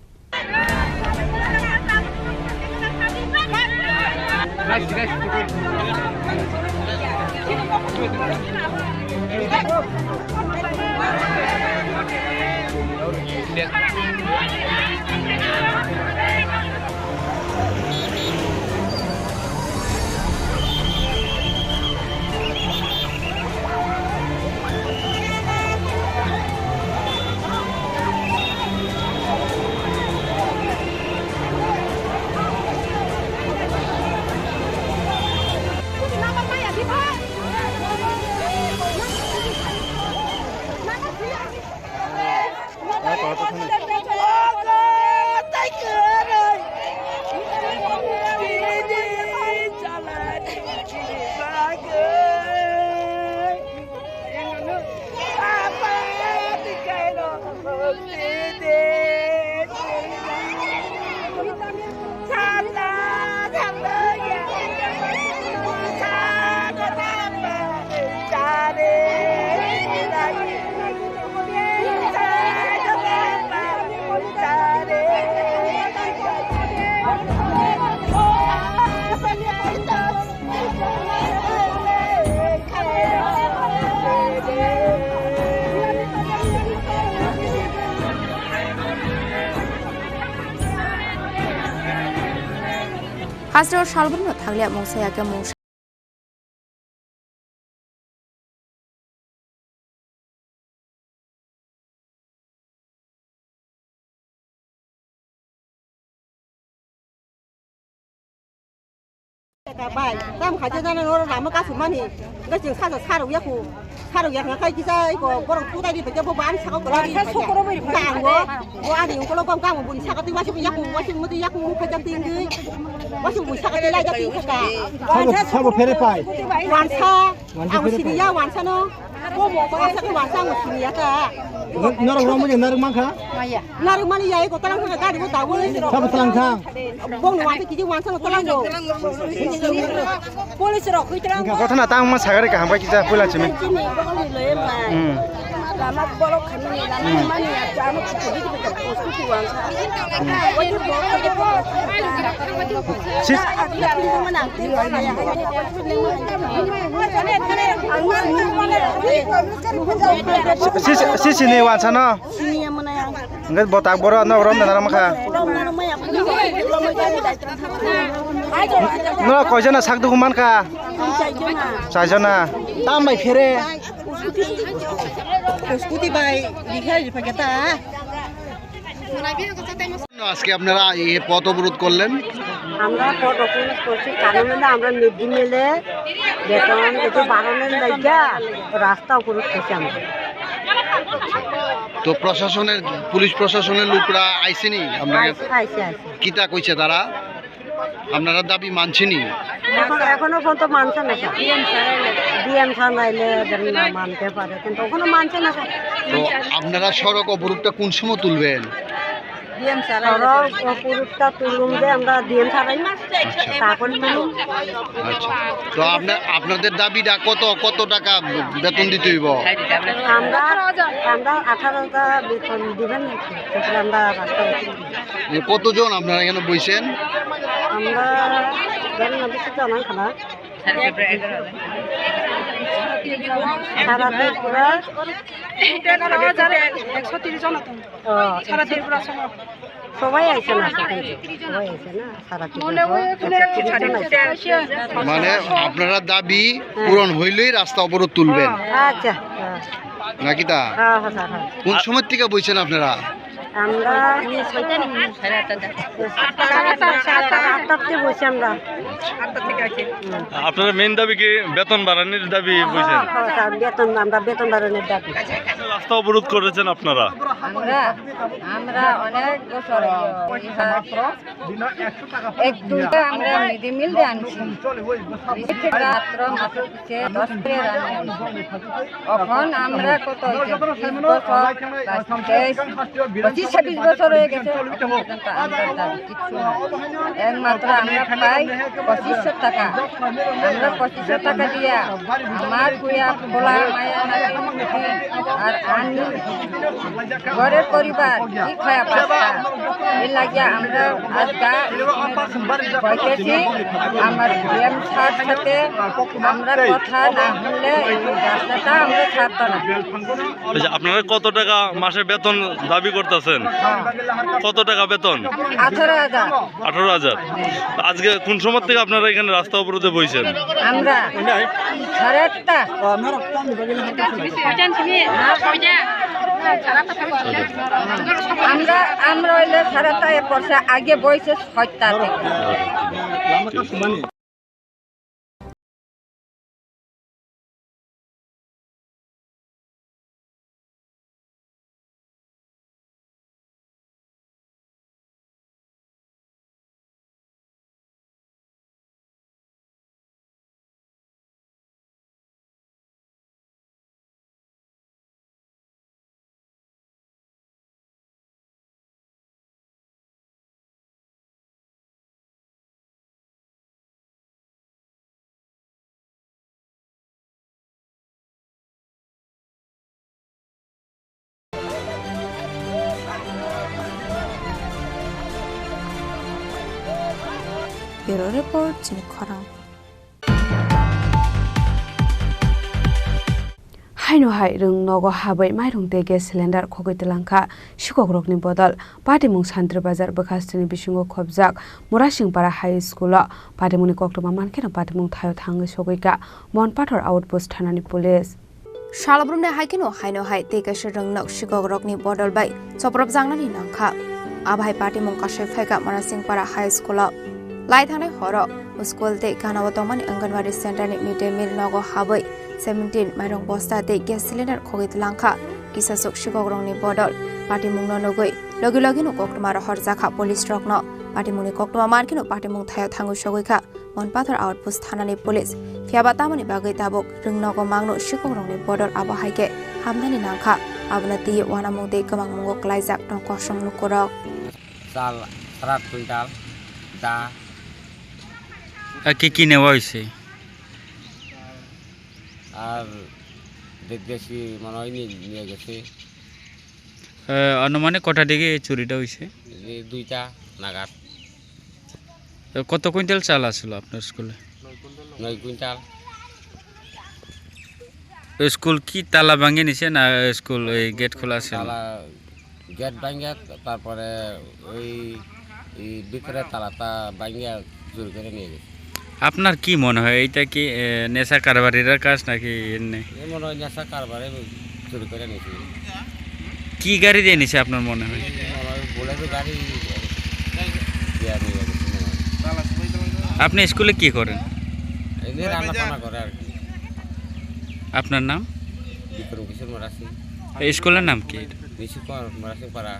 Hasteo salboni no thanglia mungsa ya khe mungsa. Bai, tam khaja jana noro lama kasumani. Ngai chwng saja sarok yaku. Sarok yakna khai kisa iko borok putai di pekhe bo bani saka kwlai di. Kisa sokoro bai pekhe. Kisa ang bo, bo ani ungkolo bo kamo buni saka twi wasuk yaku, wasuk muti yaku mukha jak tinggi. Wasuk buni saka twi lai jak tinggi saka. Sabo, sabo phere pai. Wansa. Wansa ang phere sini pai. Ya wansa no. Wansa ke wansa ang sini ya ta. Norok romo je naruk mangkha? Maya. Naruk mani ya iko talang thang gari bo dawo. Sabo talang thang. Bong no wansa kiji wansa no talang bo. Police rok hui talang. Wngkha kothana tang ma sagari kaham bai kisa puila chimi. Hmm. Lama bolok khamani lama mani ya jano khuti khuti khuti wansa. Sis- Sis- sisini wansa no. Hingke botak borok no rom dana rom kha. No koijana sak duku man kha. Chaijana. Tam bai phere. Scooty bai dikha dikha ta. আজকে আপনারা এই পথ অবরোধ করলেন? আমরা পথ অবরোধ করছি, কারণ হলো আমরা মিড ডে মিলে বেতন একটু বাড়ানোর লাগিয়া রাস্তা অবরোধ করছি আমরা। তো প্রশাসনের, পুলিশ প্রশাসনের লোকরা আইসেনি আপনার কাছে? আইসে, আইসে, আইসে। কিতা কইছে তারা? আপনারা দাবি মানছেনি? এখন, এখনো পর্যন্ত মানছে না, স্যার। ডিএম স্যার আইলে যেন না মানতে পারে, কিন্তু এখনো মানছে না, স্যার। তো আপনারা সড়ক অবরোধটা কোন সময় তুলবেন? ডিএম স্যার আইলে সড়ক অবরোধটা তুলুম যে আমরা ডিএম স্যার আইলে, আচ্ছা। তারপরে তুলুম। আচ্ছা। তো আপনার, আপনাদের দাবিটা কত, কত টাকা বেতন দিতে হইব? আমরা, আমরা আঠারো হাজার বেতন দিবেন, তারপরে আমরা রাস্তায় উঠি। এ, কতজন আপনারা এখানে বইছেন? আমরা জানি না, বেশি জন হয় না। সারা ত্রিপুরা। এগারো হাজার একশো তিরিশ জন তো। ও, সারা ত্রিপুরা সহ। সবাই আইছে না, সবাই আইছে না, সারা ত্রিপুরা সহ একশো তিরিশ জন আইছে। মানে আপনারা দাবি পূরণ হইলেই রাস্তা অবরোধ তুলবেন? আচ্ছা, হ্যাঁ। নাকি তা? হ্যাঁ, হ্যাঁ, স্যার, হ্যাঁ। কোন সময় থেকে বইছেন আপনারা? আমরা সাড়ে আটটা, সাড়ে আটটা, আটটাতে বসি আমরা। আপনারা মেইন দাবি কি বেতন বাড়ানির দাবি বুঝছেন? হ্যাঁ, স্যার, বেতন, আমরা বেতন বাড়ানোর দাবি। রাস্তা অবরোধ করেছেন আপনারা? আমরা, আমরা অনেক বছর হলো। এক দুইটা আমরা মিড ডে মিল দিয়ে আনছি। মাত্র, মাত্র দিচ্ছে দশ করে রান্না হয়েছে। এখন আমরা কত হয়েছে? বিশ বছর, বাইশ, তেইশ, পঁচিশ ছাব্বিশ বছর হয়ে গেছে। এখন পর্যন্ত আমরা দাবি কিচ্ছু না। একমাত্র আমরা পাই পঁচিশশো টাকা। আমরা পঁচিশশো টাকা দিয়া আমার কুয়া, পোলা, মায়া, নাতি, আর আমি ঘরের পরিবার কি খায়া পাঁচটা। এর লাগিয়া আমরা আজকে বইতেছি, আমার ডিএম স্যার সাথে আমরা কথা না শুনলে এই রাস্তাটা আমরা ছাড়তো না। আচ্ছা, আপনারা কত টাকা মাসে বেতন দাবি করতেছেন? কত টাকা বেতন? আঠারো হাজার। আঠারো হাজার। আজকে কোন সময় থেকে আপনারা এখানে রাস্তা অবরোধে বইছেন? আমরা সাড়ে আটটা। আমরা, আমরা হইলে সাড়ে আটটা, এর পর সে আগে বইছে ছয়টা থেকে। Bureau Report, chini khorang. Haino hai rwng nogo habwi mairung tei gas cylinder khogwi twlangkha sikokrokni bodol. Patimung Santri Bazar bwkhasteni bisingo khobjak Murasingpara High School-o patimungni koktwma mankheno patimung thaio thangwi sogwikha Monpathor Outpost thanani police. Salbrumni hai kheno haino hai tei kaisa rwngno sikokrokni bodol bai chopropjaknani nangkha. Abo hai patimung kasai phaikha Murasingpara High School-o. Lai thangnai horo school tei ganao tongmani Anganwadi center-ni mid day meal nogo habwi seventeen mairung bosta tei gas cylinder khogwi twlangkha kisasuk sikokrokni bodol. Patimungno nugwi logi logino koktwma rohorjakha police rokno. Patimungni koktwma mankheno patimung thaio thangwi sogwikha Monpathor Outpost thanani police. Phiyaba tamoni bagwi tabuk rwngnogo mangno sikokrokni bodol, abo hai khe hamnani nangkha. Abono twiwi uanamung tei kwmangmungo kwlaijak tong kosong lukurok. Chal saat kwintal, da. আর কি কি নেওয়া হয়েছে? আর দেড় কেজি মনে হয় নি-, নিয়ে গেছে। আহ, আনুমানিক কটা দিকে চুরিটা হয়েছে? এই দুইটা নাগাদ। তো কত কুইন্টাল চাল আসলো আপনার স্কুলে? নয় কুইন্টাল। তো স্কুল কি তালা ভাঙে নিছে না স্কুল ওই গেট খোলা আছে? তালা, গেট ভাঙে, তারপরে ওই, এই ভিতরে তালাটা ভাঙে চুরি করে নিয়ে গেছে। আপনার কি মনে হয়, এটা কি, এ, নেশা কারবারিরা কাজ নাকি এমনি? এ মনে হয় নেশা কারবারে চুরি করে নিয়েছে। কি গাড়ি দিয়ে নিছে আপনার মনে হয়? এই মনে হয় বুলেরো গাড়ি দিয়ে নিয়ে গেছে মনে হয়। আপনি স্কুলে কি করেন? এমনি রান্না বান্না করে আর কি। আপনার নাম? বিক্রম কিশোর মরাসি। এই স্কুলের নাম কি? নিশিকর মরাসি পাড়া।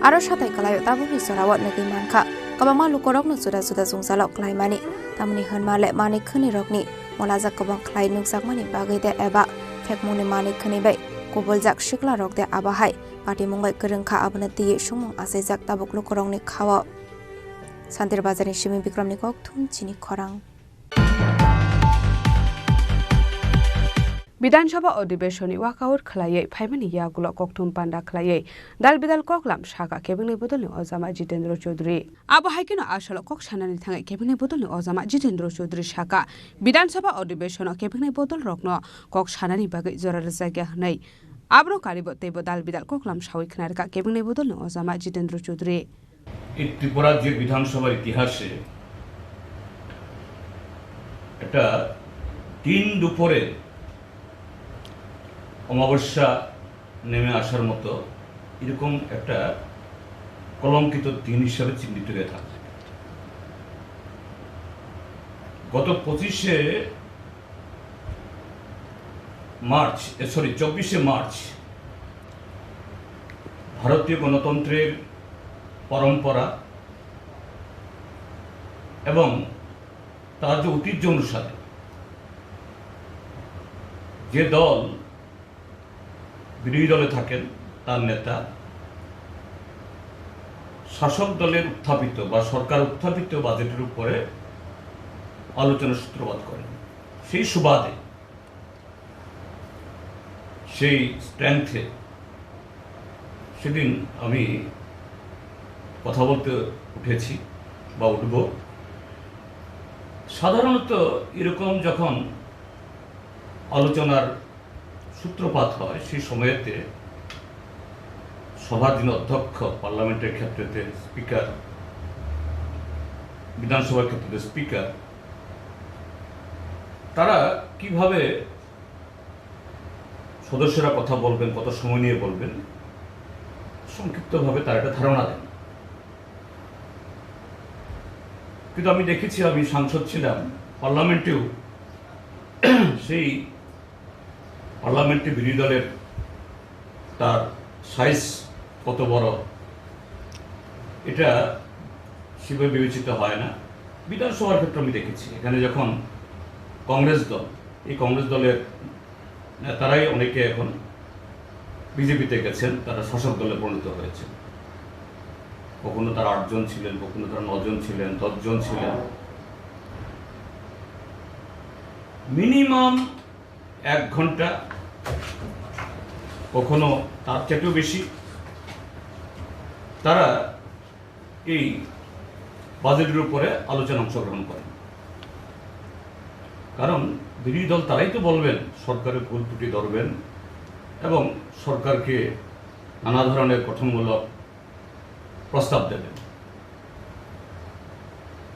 Aro satai kwlaio tabukni jorao nugwi mankha, kwbangma lukurokno juda juda jwngjalo kwlaimani. Tamoni hwnma le manwi khwnwirokni molajak kwbang khlai nukjakmani bagwi de eba phekmungni manwi khwnwi bai kubuljak siklarok de abo hai patimung bai kwrwngkha, abono twiwi songmung achaijak tabuk lukurokni khao. Santir Bazarni simi Bikramni kokthum chini khorang. Bidhan Sabha Adhibeshonni walkout khwlaiwi phaimani yagulo kokthum panda khwlaiwi dal bidal koklam sakha kebengni bodolni ojama Jitendra Chaudhary. Abo hai kheno asolo kok sanani thangwi kebengni bodolni ojama Jitendra Chaudhary sakha, Bidhan Sabha Adhibeshono kebengni bodolrokno kok sanani bagwi jora rwjakya hwnwi. Abono karibo teibo dal bidal koklam sawi khna rwkha kebengni bodolni ojama Jitendra Chaudhary. এই ত্রিপুরার যে বিধানসভার ইতিহাসে একটা দিন দুপুরে অমাবস্যা নেমে আসার মতো এরকম একটা কলঙ্কিত দিন হিসাবে চিহ্নিত হয়ে থাকবে। গত পঁচিশে মার্চ, এ, সরি, চব্বিশে মার্চ ভারতীয় গণতন্ত্রের পরম্পরা এবং তার যে ঐতিহ্য অনুসারে যে দল বিরোধী দলে থাকেন, তার নেতা শাসক দলের উত্থাপিত বা সরকার উত্থাপিত বাজেটের উপরে আলোচনার সূত্রপাত করেন। সেই সুবাদে, সেই স্ট্রেংথে সেদিন আমি কথা বলতে উঠেছি বা উঠব। সাধারণত এরকম যখন আলোচনার সূত্রপাত হয়, সেই সময়তে সভার যিনি অধ্যক্ষ, পার্লামেন্টের ক্ষেত্রেতে স্পিকার, বিধানসভার ক্ষেত্রেতে স্পিকার, তারা কিভাবে সদস্যরা কথা বলবেন, কত সময় নিয়ে বলবেন, সংক্ষিপ্তভাবে তারা একটা ধারণা দেন। কিন্তু আমি দেখেছি, আমি সাংসদ ছিলাম, পার্লামেন্টেও সেই পার্লামেন্টে বিরোধী দলের তার সাইজ কত বড়, এটা সেভাবে বিবেচিত হয় না। বিধানসভার ক্ষেত্রে আমি দেখেছি, এখানে যখন কংগ্রেস দল, এই কংগ্রেস দলের নেতারাই অনেকে এখন বিজেপিতে গেছেন, তারা শাসক দলে পরিণত হয়েছে। কখনো তারা আটজন ছিলেন, কখনো তারা নজন ছিলেন, দশজন ছিলেন। মিনিমাম এক ঘন্টা, কখনো তার চাইতেও বেশি, তারা এই বাজেটের উপরে আলোচনা অংশগ্রহণ করেন। কারণ বিরোধী দল তারাই তো বলবেন, সরকারের ভুল ত্রুটি ধরবেন এবং সরকারকে নানা ধরনের গঠনমূলক প্রস্তাব দেবেন।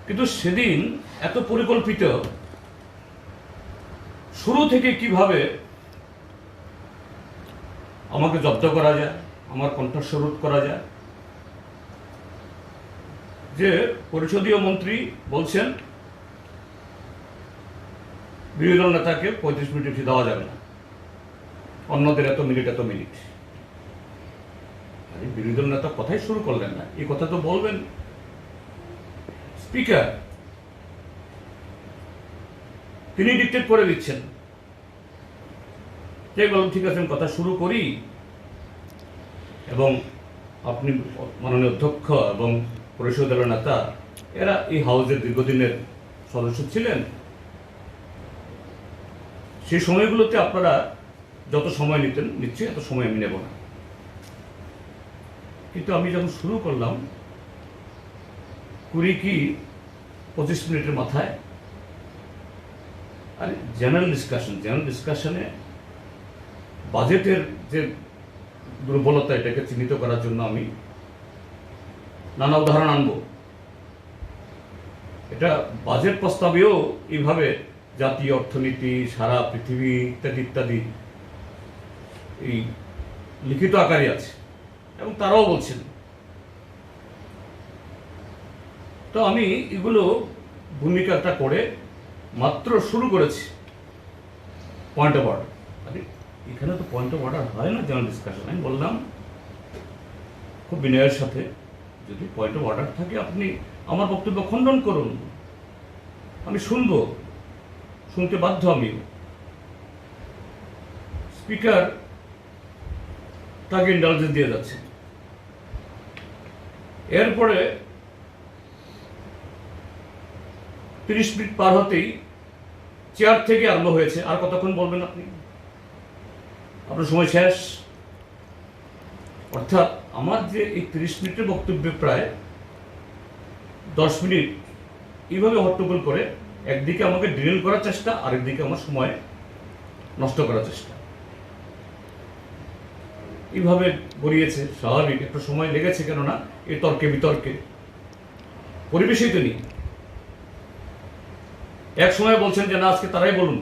কিন্তু সেদিন এত পরিকল্পিত, শুরু থেকে কিভাবে আমাকে জব্দ করা যায়, আমার কণ্ঠস্বর রোধ করা যায়, যে পরিষদীয় মন্ত্রী বলছেন বিরোধী দল নেতাকে পঁয়ত্রিশ মিনিট বেশি দেওয়া যাবে না, অন্যদের এত মিনিট, এত মিনিট। আরে, বিরোধী দল নেতা কথাই শুরু করলেন না, এই কথা তো বলবেন স্পিকার, তিনি ডিক্টেট করে দিচ্ছেন। যাই বললাম, ঠিক আছে, আমি কথা শুরু করি। এবং আপনি, মাননীয় অধ্যক্ষ এবং পরিষদের নেতা, এরা এই হাউসের দীর্ঘদিনের সদস্য ছিলেন। সেই সময়গুলোতে আপনারা যত সময় নিতেন, নিশ্চয়ই এত সময় আমি নেব না। কিন্তু আমি যখন শুরু করলাম, কুড়ি কি পঁচিশ মিনিটের মাথায়, আরে, জেনারেল ডিসকাশন, জেনারেল ডিসকাশনে বাজেটের যে দুর্বলতা, এটাকে চিহ্নিত করার জন্য আমি নানা উদাহরণ আনবো। এটা বাজেট প্রস্তাবেও এইভাবে জাতীয় অর্থনীতি, সারা পৃথিবী ইত্যাদি ইত্যাদি এই লিখিত আকারে আছে এবং তারাও বলছেন। তো আমি এগুলো ভূমিকাটা করে মাত্র শুরু করেছি পয়েন্ট অফ অর্ডার। আরে, এখানে তো পয়েন্ট অফ অর্ডার হয় না, জেনারেল ডিসকাশন। আমি বললাম খুব বিনয়ের সাথে, যদি পয়েন্ট অফ অর্ডার থাকে, আপনি আমার বক্তব্য খণ্ডন করুন, আমি শুনবো, শুনতে বাধ্য আমি। স্পিকার তাকে ইন্ডালজেন্স দিয়ে যাচ্ছে। এরপরে তিরিশ মিনিট পার হতেই চেয়ার থেকে আরম্ভ হয়েছে, "আর কতক্ষণ বলবেন আপনি? আপনার সময় শেষ।" অর্থাৎ আমার যে এই তিরিশ মিনিটের বক্তব্যে প্রায় দশ মিনিট এইভাবে হট্টগোল করে একদিকে আমাকে ডিরেল করার চেষ্টা, আরেকদিকে আমার সময় নষ্ট করার চেষ্টা। এইভাবে গড়িয়েছে, স্বাভাবিক, একটু সময় লেগেছে, কেননা এই তর্কে বিতর্কে পরিবেশই তো নেই। এক সময় বলছেন যে, "না, আজকে তারাই বলুন।"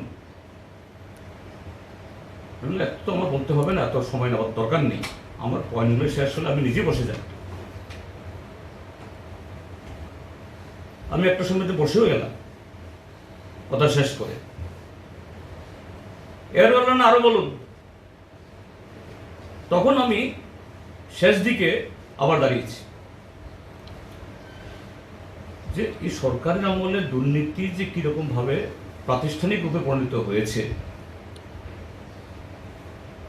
আমি বললাম, "এত তো আমার বলতে হবে না, এত সময় নেওয়ার দরকার নেই, আমার পয়েন্টগুলো শেষ হলে আমি নিজে বসে যাই।" আমি একটা সময় তো বসেও গেলাম। কথা শেষ করে। এবার বললেন, "আরো বলুন।" তখন আমি শেষ দিকে আবার দাঁড়িয়েছি যে এই সরকারের আমলে দুর্নীতি যে কীরকমভাবে প্রাতিষ্ঠানিক রূপে পরিণত হয়েছে,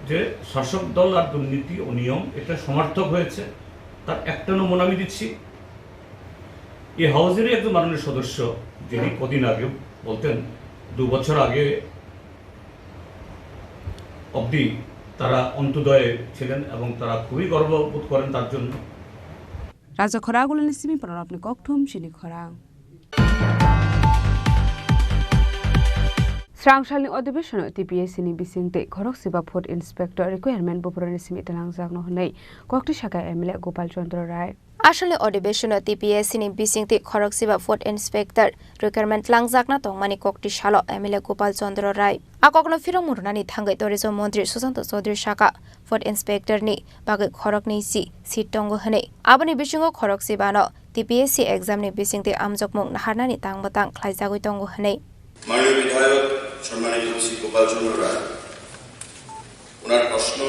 যে শাসক দল আর দুর্নীতি অনিয়ম এটা সমার্থক হয়েছে, তার একটা নমুনা আমি দিচ্ছি। এই হাউজেরই একজন মাননীয় সদস্য, যিনি কদিন আগে বলতেন, দু বছর আগে অবধি তারা অন্ত্যোদয়ে ছিলেন এবং তারা খুবই গর্ববোধ করেন তার জন্য। Raja Khoragulani simi Pranabni kokthum chini khorang. Srangsalni odibeshono T P S C ni bisingtwi khoroksiba food inspector requirement buphuruni simi twlangjakno hwnwi kokti saka M L A Gopal Chandra Rai. Asalni odibeshono T P S C ni bisingtwi khoroksiba food inspector requirement twlangjakna tongmani kokti salo M L A Gopal Chandra Rai. A kokno phirokmung rwnani thangwi tourism montri Sushanta Chaudhary saka, food inspector ni bagwi khoroknwi si seat tongo hwnwi. Aboni bisingo khoroksibano T P S C exam ni bisingtwi amjokmung naharnani tang bwtang khlaijagwi tongo hwnwi. মাননীয় বিধায়ক সম্মানিত শ্রী গোপাল চন্দ্র রায়, ওনার প্রশ্ন,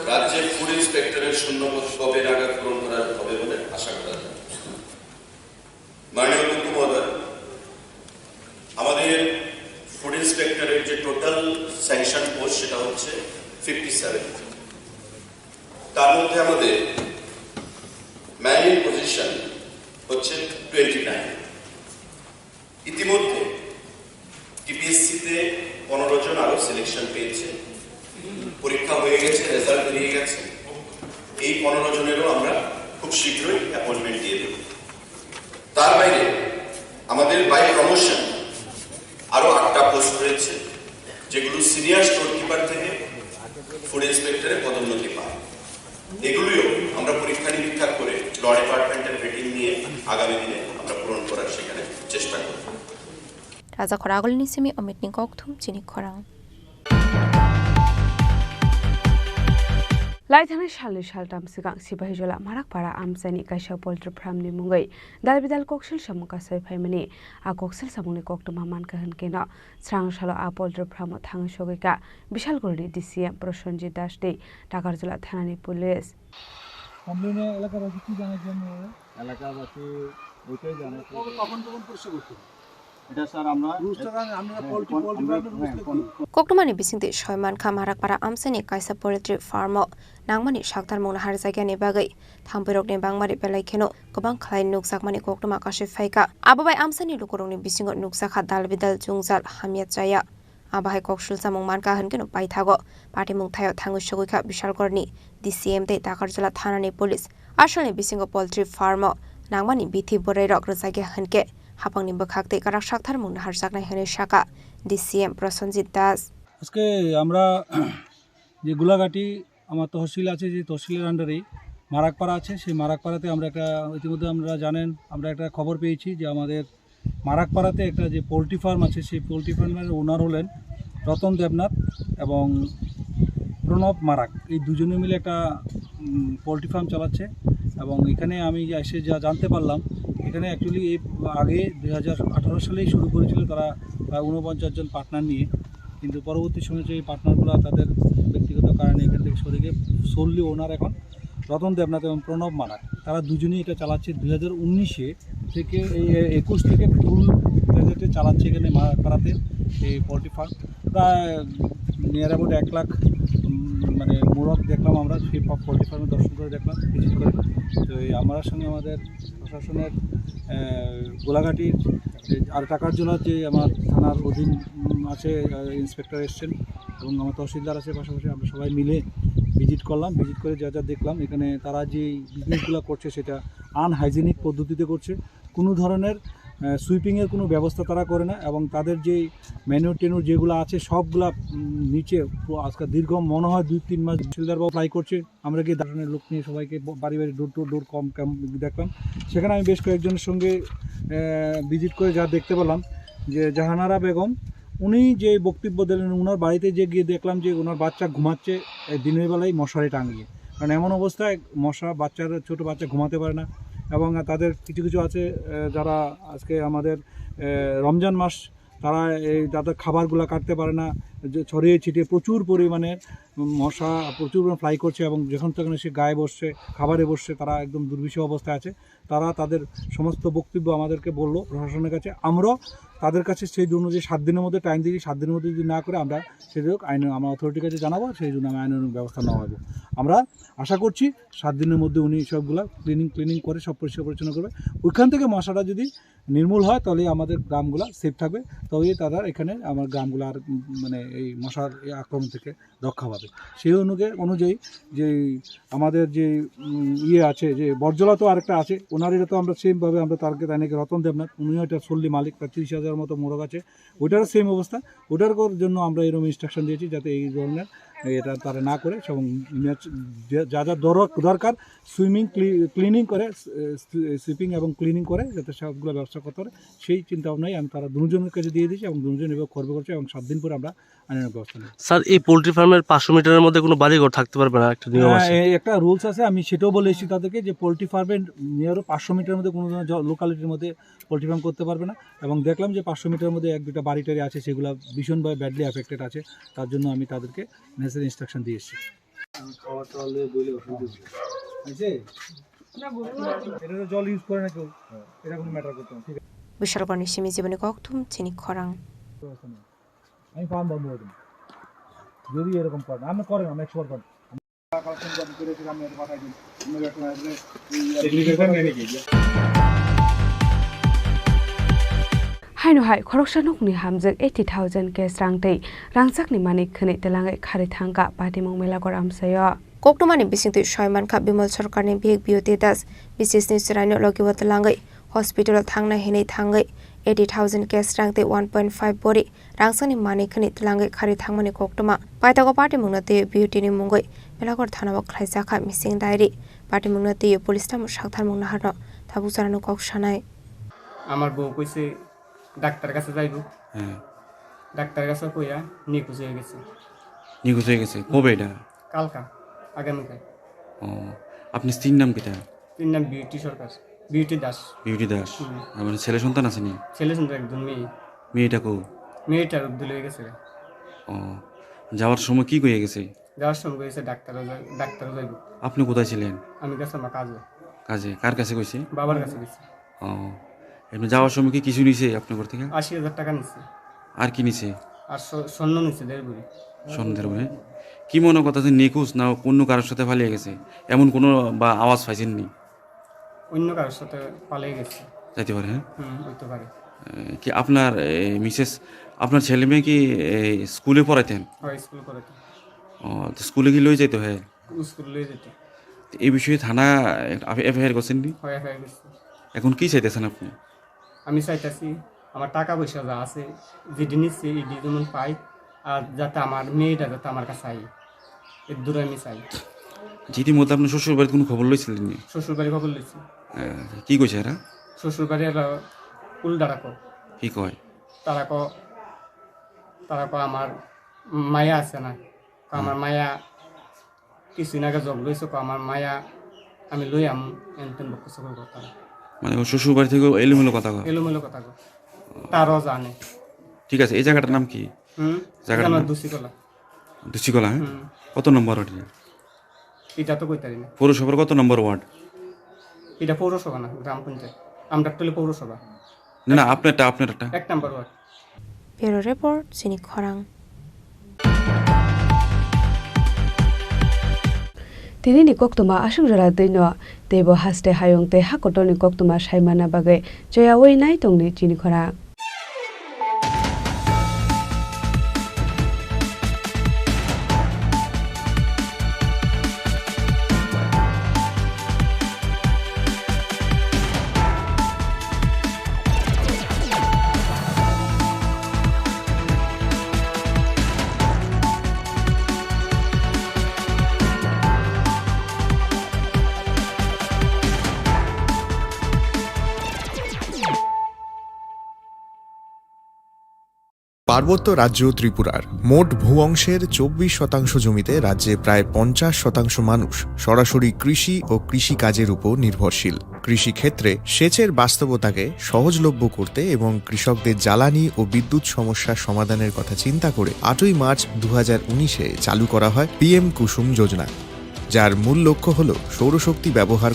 রাজ্যে ফুড ইন্সপেক্টরের শূন্য পদ কবে নাগাদ পূরণ করা হবে বলে আশা করা যায়? মাননীয় উপ মহোদয়, আমাদের ফুড ইন্সপেক্টরের যে টোটাল স্যাংশন পোস্ট, সেটা হচ্ছে ফিফটি সেভেন। তার মধ্যে আমাদের ম্যানুয়াল পজিশন হচ্ছে টোয়েন্টি নাইন। ইতিমধ্যে টিপিএসসি তে পনেরো জন আরো সিলেকশন পেয়েছে, পরীক্ষা হয়ে গেছে, রেজাল্ট বেরিয়ে গেছে। এই পনেরো জনেরও আমরা খুব শীঘ্রই অ্যাপয়েন্টমেন্ট দিয়ে দেব। তার বাইরে আমাদের বাই প্রমোশন আরো আটটা পোস্ট রয়েছে, যেগুলো সিনিয়র স্টোর কিপার থেকে ফুড ইন্সপেক্টরে পদোন্নতি পায়। এগুলিও আমরা পরীক্ষা নিরীক্ষা করে ল ডিপার্টমেন্টের রেটিং নিয়ে আগামী দিনে আমরা পূরণ করার সেখানে চেষ্টা করব। Raja Khoragulani simi Amit ni kokthum chini khorang. Laithani salni saltam swkang Sipahijola Marakpara amchaini kaisa poultry farm ni mungwi dalbidal koksil samung kasai phaimani. A koksil samungni koktwma mankha hwnkhe no srang salo a poultry farm o thangwi sogwi kha Bishalgurni D C M Prosenjit Das tei Takarjala thanani police. কমপ্লেনে এলাকাবাসী কি জানাচ্ছেন? এলাকাবাসী ওইটাই জানাচ্ছে। কখন, কখন পরিষ্কার করতে হবে? এটা স্যার আমরা রুলসটা জানেন, আমরা হ্যাঁ, পোল্ট্রি, কোন, পোল্ট্রি আমরা ফার্মের হ্যাঁ, রুলসটা কোন, কি? কোন Koktwmani bisingtwi soi mankha Marakpara amchaini kaisa poultry farm o nangmani saktarmung naharjakya ni bagwi thampirokni bangmani belai kheno kwbang khlai nukjakmani koktwma kasui phaikha. Abo bai amchaini lukurokni bisingo nukjakha dalbidal, jwngjal, hamya chaya. Abo hai koksil samung mankha hwnkhe no paithago patimung thaio thangwi sogwi kha Bishalgorni D C M tei Takarjala thanani police. Asalni bisingo poultry farm o nangmani bithi bwrwirok rwjakya hwnkhe hapangni bwkhak tei kwrak sakthar mung naharjaknai hwnwi sakha D C M Prosenjit Das. আজকে আমরা যে গোলাঘাটি আমার তহসিল আছে, যে তহসিলের আন্ডারেই মারাকপাড়া আছে, সেই মারাকপাড়াতে আমরা একটা, ইতিমধ্যে আমরা জানেন, আমরা একটা খবর পেয়েছি যে আমাদের মারাকপাড়াতে একটা যে পোলট্রি ফার্ম আছে, সেই পোলট্রি ফার্মের ওনার হলেন রতন দেবনাথ এবং প্রণব মারাক। এই দুজনে মিলে একটা, উম, পোলট্রি ফার্ম চালাচ্ছে। এবং এখানে আমি এসে যা জানতে পারলাম, এখানে অ্যাকচুয়ালি এই আগে দুই হাজার আঠারো সালেই শুরু করেছিল তারা, প্রায় ঊনপঞ্চাশ জন পার্টনার নিয়ে। কিন্তু পরবর্তী সময়ে যে পার্টনারগুলো তাদের ব্যক্তিগত কারণে এখান থেকে সরে গিয়ে সোললি ওনার এখন রতন দেবনাথ এবং প্রণব মারাক, তারা দুজনেই এটা চালাচ্ছে। দুই হাজার উনিশে থেকে, এই একুশ থেকে ফুল ফ্লেজেডে চালাচ্ছে এখানে মারাকপাড়াতে এই পোলট্রি ফার্ম। প্রায় নিয়ার অ্যাবাউট এক লাখ, উম, মানে মোরগ দেখলাম আমরা সেই পা-, পোলট্রি ফার্মে দর্শন করে দেখলাম, ভিজিট করে। তো এই আমার সঙ্গে আমাদের প্রশাসনের, আহ, গোলাঘাটির, এই, আর টাকারজলা যে আমার থানার অধীন, উম, আছে, আহ, ইন্সপেক্টর এসছেন এবং আমার তহসিলদার আছে পাশাপাশি, আমরা সবাই মিলে ভিজিট করলাম। ভিজিট করে যা যা দেখলাম, এখানে তারা যে বিজনেসগুলো করছে সেটা আনহাইজেনিক পদ্ধতিতে করছে। কোনো ধরনের, আহ, সুইপিংয়ের কোনো ব্যবস্থা তারা করে না এবং তাদের যে ম্যানুয়ার টেনুয়ার যেগুলো আছে সবগুলা, উম, নিচে পু-, আজকে দীর্ঘ মনে হয় দুই তিন মাস তহসিলদারবাবু ফ্লাই করছে। আমরা গিয়ে দাঁড়ানোর লোক নিয়ে সবাইকে ব-, বাড়ি বাড়ি ডোর টু ডোর কম ক্যাম্প দেখলাম। সেখানে আমি বেশ কয়েকজনের সঙ্গে, আহ, ভিজিট করে যা দেখতে পেলাম যে জাহানারা বেগম, উনি যে বক্তব্য দিলেন, ওনার বাড়িতে যে গিয়ে দেখলাম যে ওনার বাচ্চা ঘুমাচ্ছে, এই দিনের বেলায় মশারি টাঙিয়ে। কারণ এমন অবস্থায় মশা, বাচ্চারা, ছোট বাচ্চা ঘুমাতে পারে না। এবং তাদের কিছু কিছু আছে, আহ, যারা আজকে আমাদের, আহ, রমজান মাস, তারা এই তাদের খাবারগুলা কাটতে পারে না, যে ছড়িয়ে ছিটিয়ে প্রচুর পরিমাণে মশা প্রচুর পরিমাণে ফ্লাই করছে এবং যেখান সেখানে সে গায়ে বসছে, খাবারে বসছে, তারা একদম দুর্বিষহ অবস্থায় আছে। তারা তাদের সমস্ত বক্তব্য আমাদেরকে বলল প্রশাসনের কাছে। আমরাও তাদের কাছে সেই অনুযায়ী সাত দিনের মধ্যে টাইম দিয়েছি, সাত দিনের মধ্যে যদি না করে আমরা সেই জন্য আইন, আমরা অথরিটির কাছে জানাবো, সেই জন্য আমি আইনানুগ ব্যবস্থা নেওয়া হবে। আমরা আশা করছি সাত দিনের মধ্যে উনি সবগুলা ক্লিনিং, ক্লিনিং করে সব পরিষ্কার পরিচ্ছন্ন করবে। ওইখান থেকে মশাটা যদি নির্মূল হয় তাহলে আমাদের গ্রামগুলা সেফ থাকবে, তবেই তারা এখানে আমার গ্রামগুলা আর, উম, মানে এই মশার এই আক্রমণ থেকে রক্ষা পাবে। সেই অনুযায়ী, অনুযায়ী যে আমাদের যে, উম, ইয়ে আছে, যে বর্জলা তো আরেকটা আছে, ওনার এটা তো আমরা সেমভাবে আমরা তারকে তাই নাকি রতন দেবনাথ, উনিও এটা সল্লি মালিক, প্রায় তিরিশ হাজার মতো মোরগ আছে, ওইটারও সেম অবস্থা। ওটার কর-, জন্য আমরা এরকম ইনস্ট্রাকশন দিয়েছি যাতে এই ধরনের এটা তারা না করে এবং ম্যাচ-, যে-, যা যা দর-, দরকার সুইমিং, ক্লি-, ক্লিনিং করে, সু-, সুইপিং এবং ক্লিনিং করে যাতে সবগুলো ব্যবস্থা করতে পারে, সেই চিন্তা ভাবনাই আমি তারা দুজনের কাছে দিয়ে দিয়েছি এবং দুজন এভাবে করবে করছে এবং সাত দিন পরে আমরা আইনানুগ ব্যবস্থা নেব। স্যার, এই পোল্ট্রি ফার্মের পাঁচশো মিটারের মধ্যে কোনো বাড়িঘর থাকতে পারবে না, একটা নিয়ম হ্যাঁ, আছে। এ-, একটা রুলস আছে, আমি সেটাও বলে এসেছি তাদেরকে যে পোল্ট্রি ফার্মের নিয়ারও পাঁচশো মিটারের মধ্যে কোনো ধরনের জ-, লোকালিটির মধ্যে পোল্ট্রি ফার্ম করতে পারবে না। এবং দেখলাম যে পাঁচশো মিটারের মধ্যে এক দুইটা বাড়ি টাড়ি আছে, সেগুলো ভীষণভাবে ব্যাডলি অ্যাফেক্টেড আছে, তার জন্য আমি তাদেরকে নেসেসারি ইনস্ট্রাকশন দিয়ে এসেছি। খাওয়া টাওয়া লইয়া বইলে অসুবিধা হইবে। হইছে? এটা তো জল ইউজ করে না কেউ, এটা কোনো ম্যাটার করতো না, ঠিক আছে? বিশালগড়নি simi jiboni kokthum chini khorang. আমি ফার্ম বন্ধ করে দেবো। যদি এরকম করেন, আপনি করেন, আপনি একশো বার করেন। Haino hai, khoroksa nokni hamjwk eighty thousand cash rang tei rangchakni manwi khwnwi twlangwi kharwi thangkha Patimung Melaghor amchaio. Koktwmani bisingtwi soi mankha Bimal Sarkarni bihik Beauty Das, bisisni chwraino logi o twlangwi hospital o thangna hinwi thangwi eighty thousand cash rang tei one point five bori rangchakni manwi khwnwi twlangwi kharwi thangmani koktwma. Paithago Patimungno twiwi Beauty ni mungwi Melaghor thana o khlaijakha missing diary. Patimungno twiwi police tamo saktharmung naharno tabuk jarano kok sanai. আমার বউ কইছে ডাক্তার কাছে যাইব। হ্যাঁ। ডাক্তার কাছে কইয়া নিখোঁজ হয়ে গেছে। নিখোঁজ হয়ে গেছে? কবে এটা? কালকা, আগামীকাল। ও, আপনার স্ত্রীর নাম কিতা? স্ত্রীর নাম বিউটি সরকার, বিউটি দাস। বিউটি দাস। হুম। আর মানে ছেলে সন্তান আছে নি? ছেলে সন্তান একজন, মেয়ে। মেয়েটা কো? মেয়েটা উদ্দুল হয়ে গেছে। ও, যাওয়ার সময় কি কইয়া গেছে? যাওয়ার সময় কইছে ডাক্তারও যাই-, ডাক্তারও যাইব। আপনি কোথায় ছিলেন? আমি গেছিলাম কাজে। কাজে? কার কাছে কইছে? বাবার কাছে গেছি। ও, এমনি যাওয়ার সময় কি কিছু নিছে আপনার ঘর থেকে? আশি হাজার টাকা নিছে। আর কি নিছে? আর স-, স্বর্ণ নিছে দেড় ভরি। স্বর্ণ দেড় ভরি। কি মনে করতেছেন, নিখোঁজ না অন্য কারোর সাথে পালিয়ে গেছে? এমন কোনো বা আওয়াজ পাইছেন নি? অন্য কারোর সাথে পালিয়ে গেছে। যাইতে পারে, হ্যাঁ? হুম, হইতে পারে। এ, কি আপনার, এ, মিসেস, আপনার ছেলে মেয়ে কি, এ, স্কুলে পড়াইতেন? হয়, স্কুলে পড়াইতেন। ও, তো স্কুলে কি লই যাইতো, হ্যাঁ? স্কুলে লই যেত। তো এই বিষয়ে থানা এফআইআর করছেন নি? হয়, এফআইআর করছি। এখন কি চাইতেছেন আপনি? আমি চাইতাছি আমার টাকা পয়সা যা আছে, যেটি নিচ্ছে, এটি যেমন পাই, আর যাতে আমার মেয়েটা যাতে আমার কাছে আই, এর দূরে আমি চাই। যে ইতিমধ্যে আপনি শ্বশুর বাড়িতে কোনো খবর লইছিলেন নি? শ্বশুর বাড়ি খবর লইছি। আহ, কি কইছে এরা? শ্বশুর বাড়ি এরা উল্টা রাখো। কি কয়? তারা ক-, তারা ক আমার মায়া আছে না, ক আমার হুম। মায়া কিছুদিন আগে জগ লইছে, ক আমার মায়া আমি লই আম, এনতেন বকু সকল কথা। মানে ও শ্বশুর বাড়ি থেকে এলোমেলো কথা কয়? এলোমেলো কথা কয়। তারও জানে। ঠিক আছে, এই জায়গাটার নাম কি? হুম? জায়গাটার এটা আমার নাম? দুসিকলা। দুসিকলা, হ্যাঁ? হুম। কত নম্বর ওয়ার্ড এটা? এটা তো কইতারি না। পৌরসভার কত নম্বর ওয়ার্ড? এটা পৌরসভা না, গ্রাম পঞ্চায়েত। আমডাট্টলি পৌরসভা। না, না, আপনারটা, আপনারটা। এক নম্বর word. Bureau Report, Chini Khorang. Tini ni koktwma aswk jora twi no, teibo haste hayung tei hakotor ni koktwma sai manna bagwi choyaui nai tongdi chini khorang. পার্বত্য রাজ্য ত্রিপুরার মোট ভূ অংশের চব্বিশ শতাংশ জমিতে রাজ্যে প্রায় পঞ্চাশ শতাংশ মানুষ সরাসরি কৃষি ও কৃষি কাজের উপর নির্ভরশীল। কৃষিক্ষেত্রে সেচের বাস্তবতাকে সহজলভ্য করতে এবং কৃষকদের জ্বালানি ও বিদ্যুৎ সমস্যা সমাধানের কথা চিন্তা করে আটই মার্চ দু হাজার উনিশে চালু করা হয় পিএম কুসুম যোজনা, যার মূল লক্ষ্য হল সৌরশক্তি ব্যবহার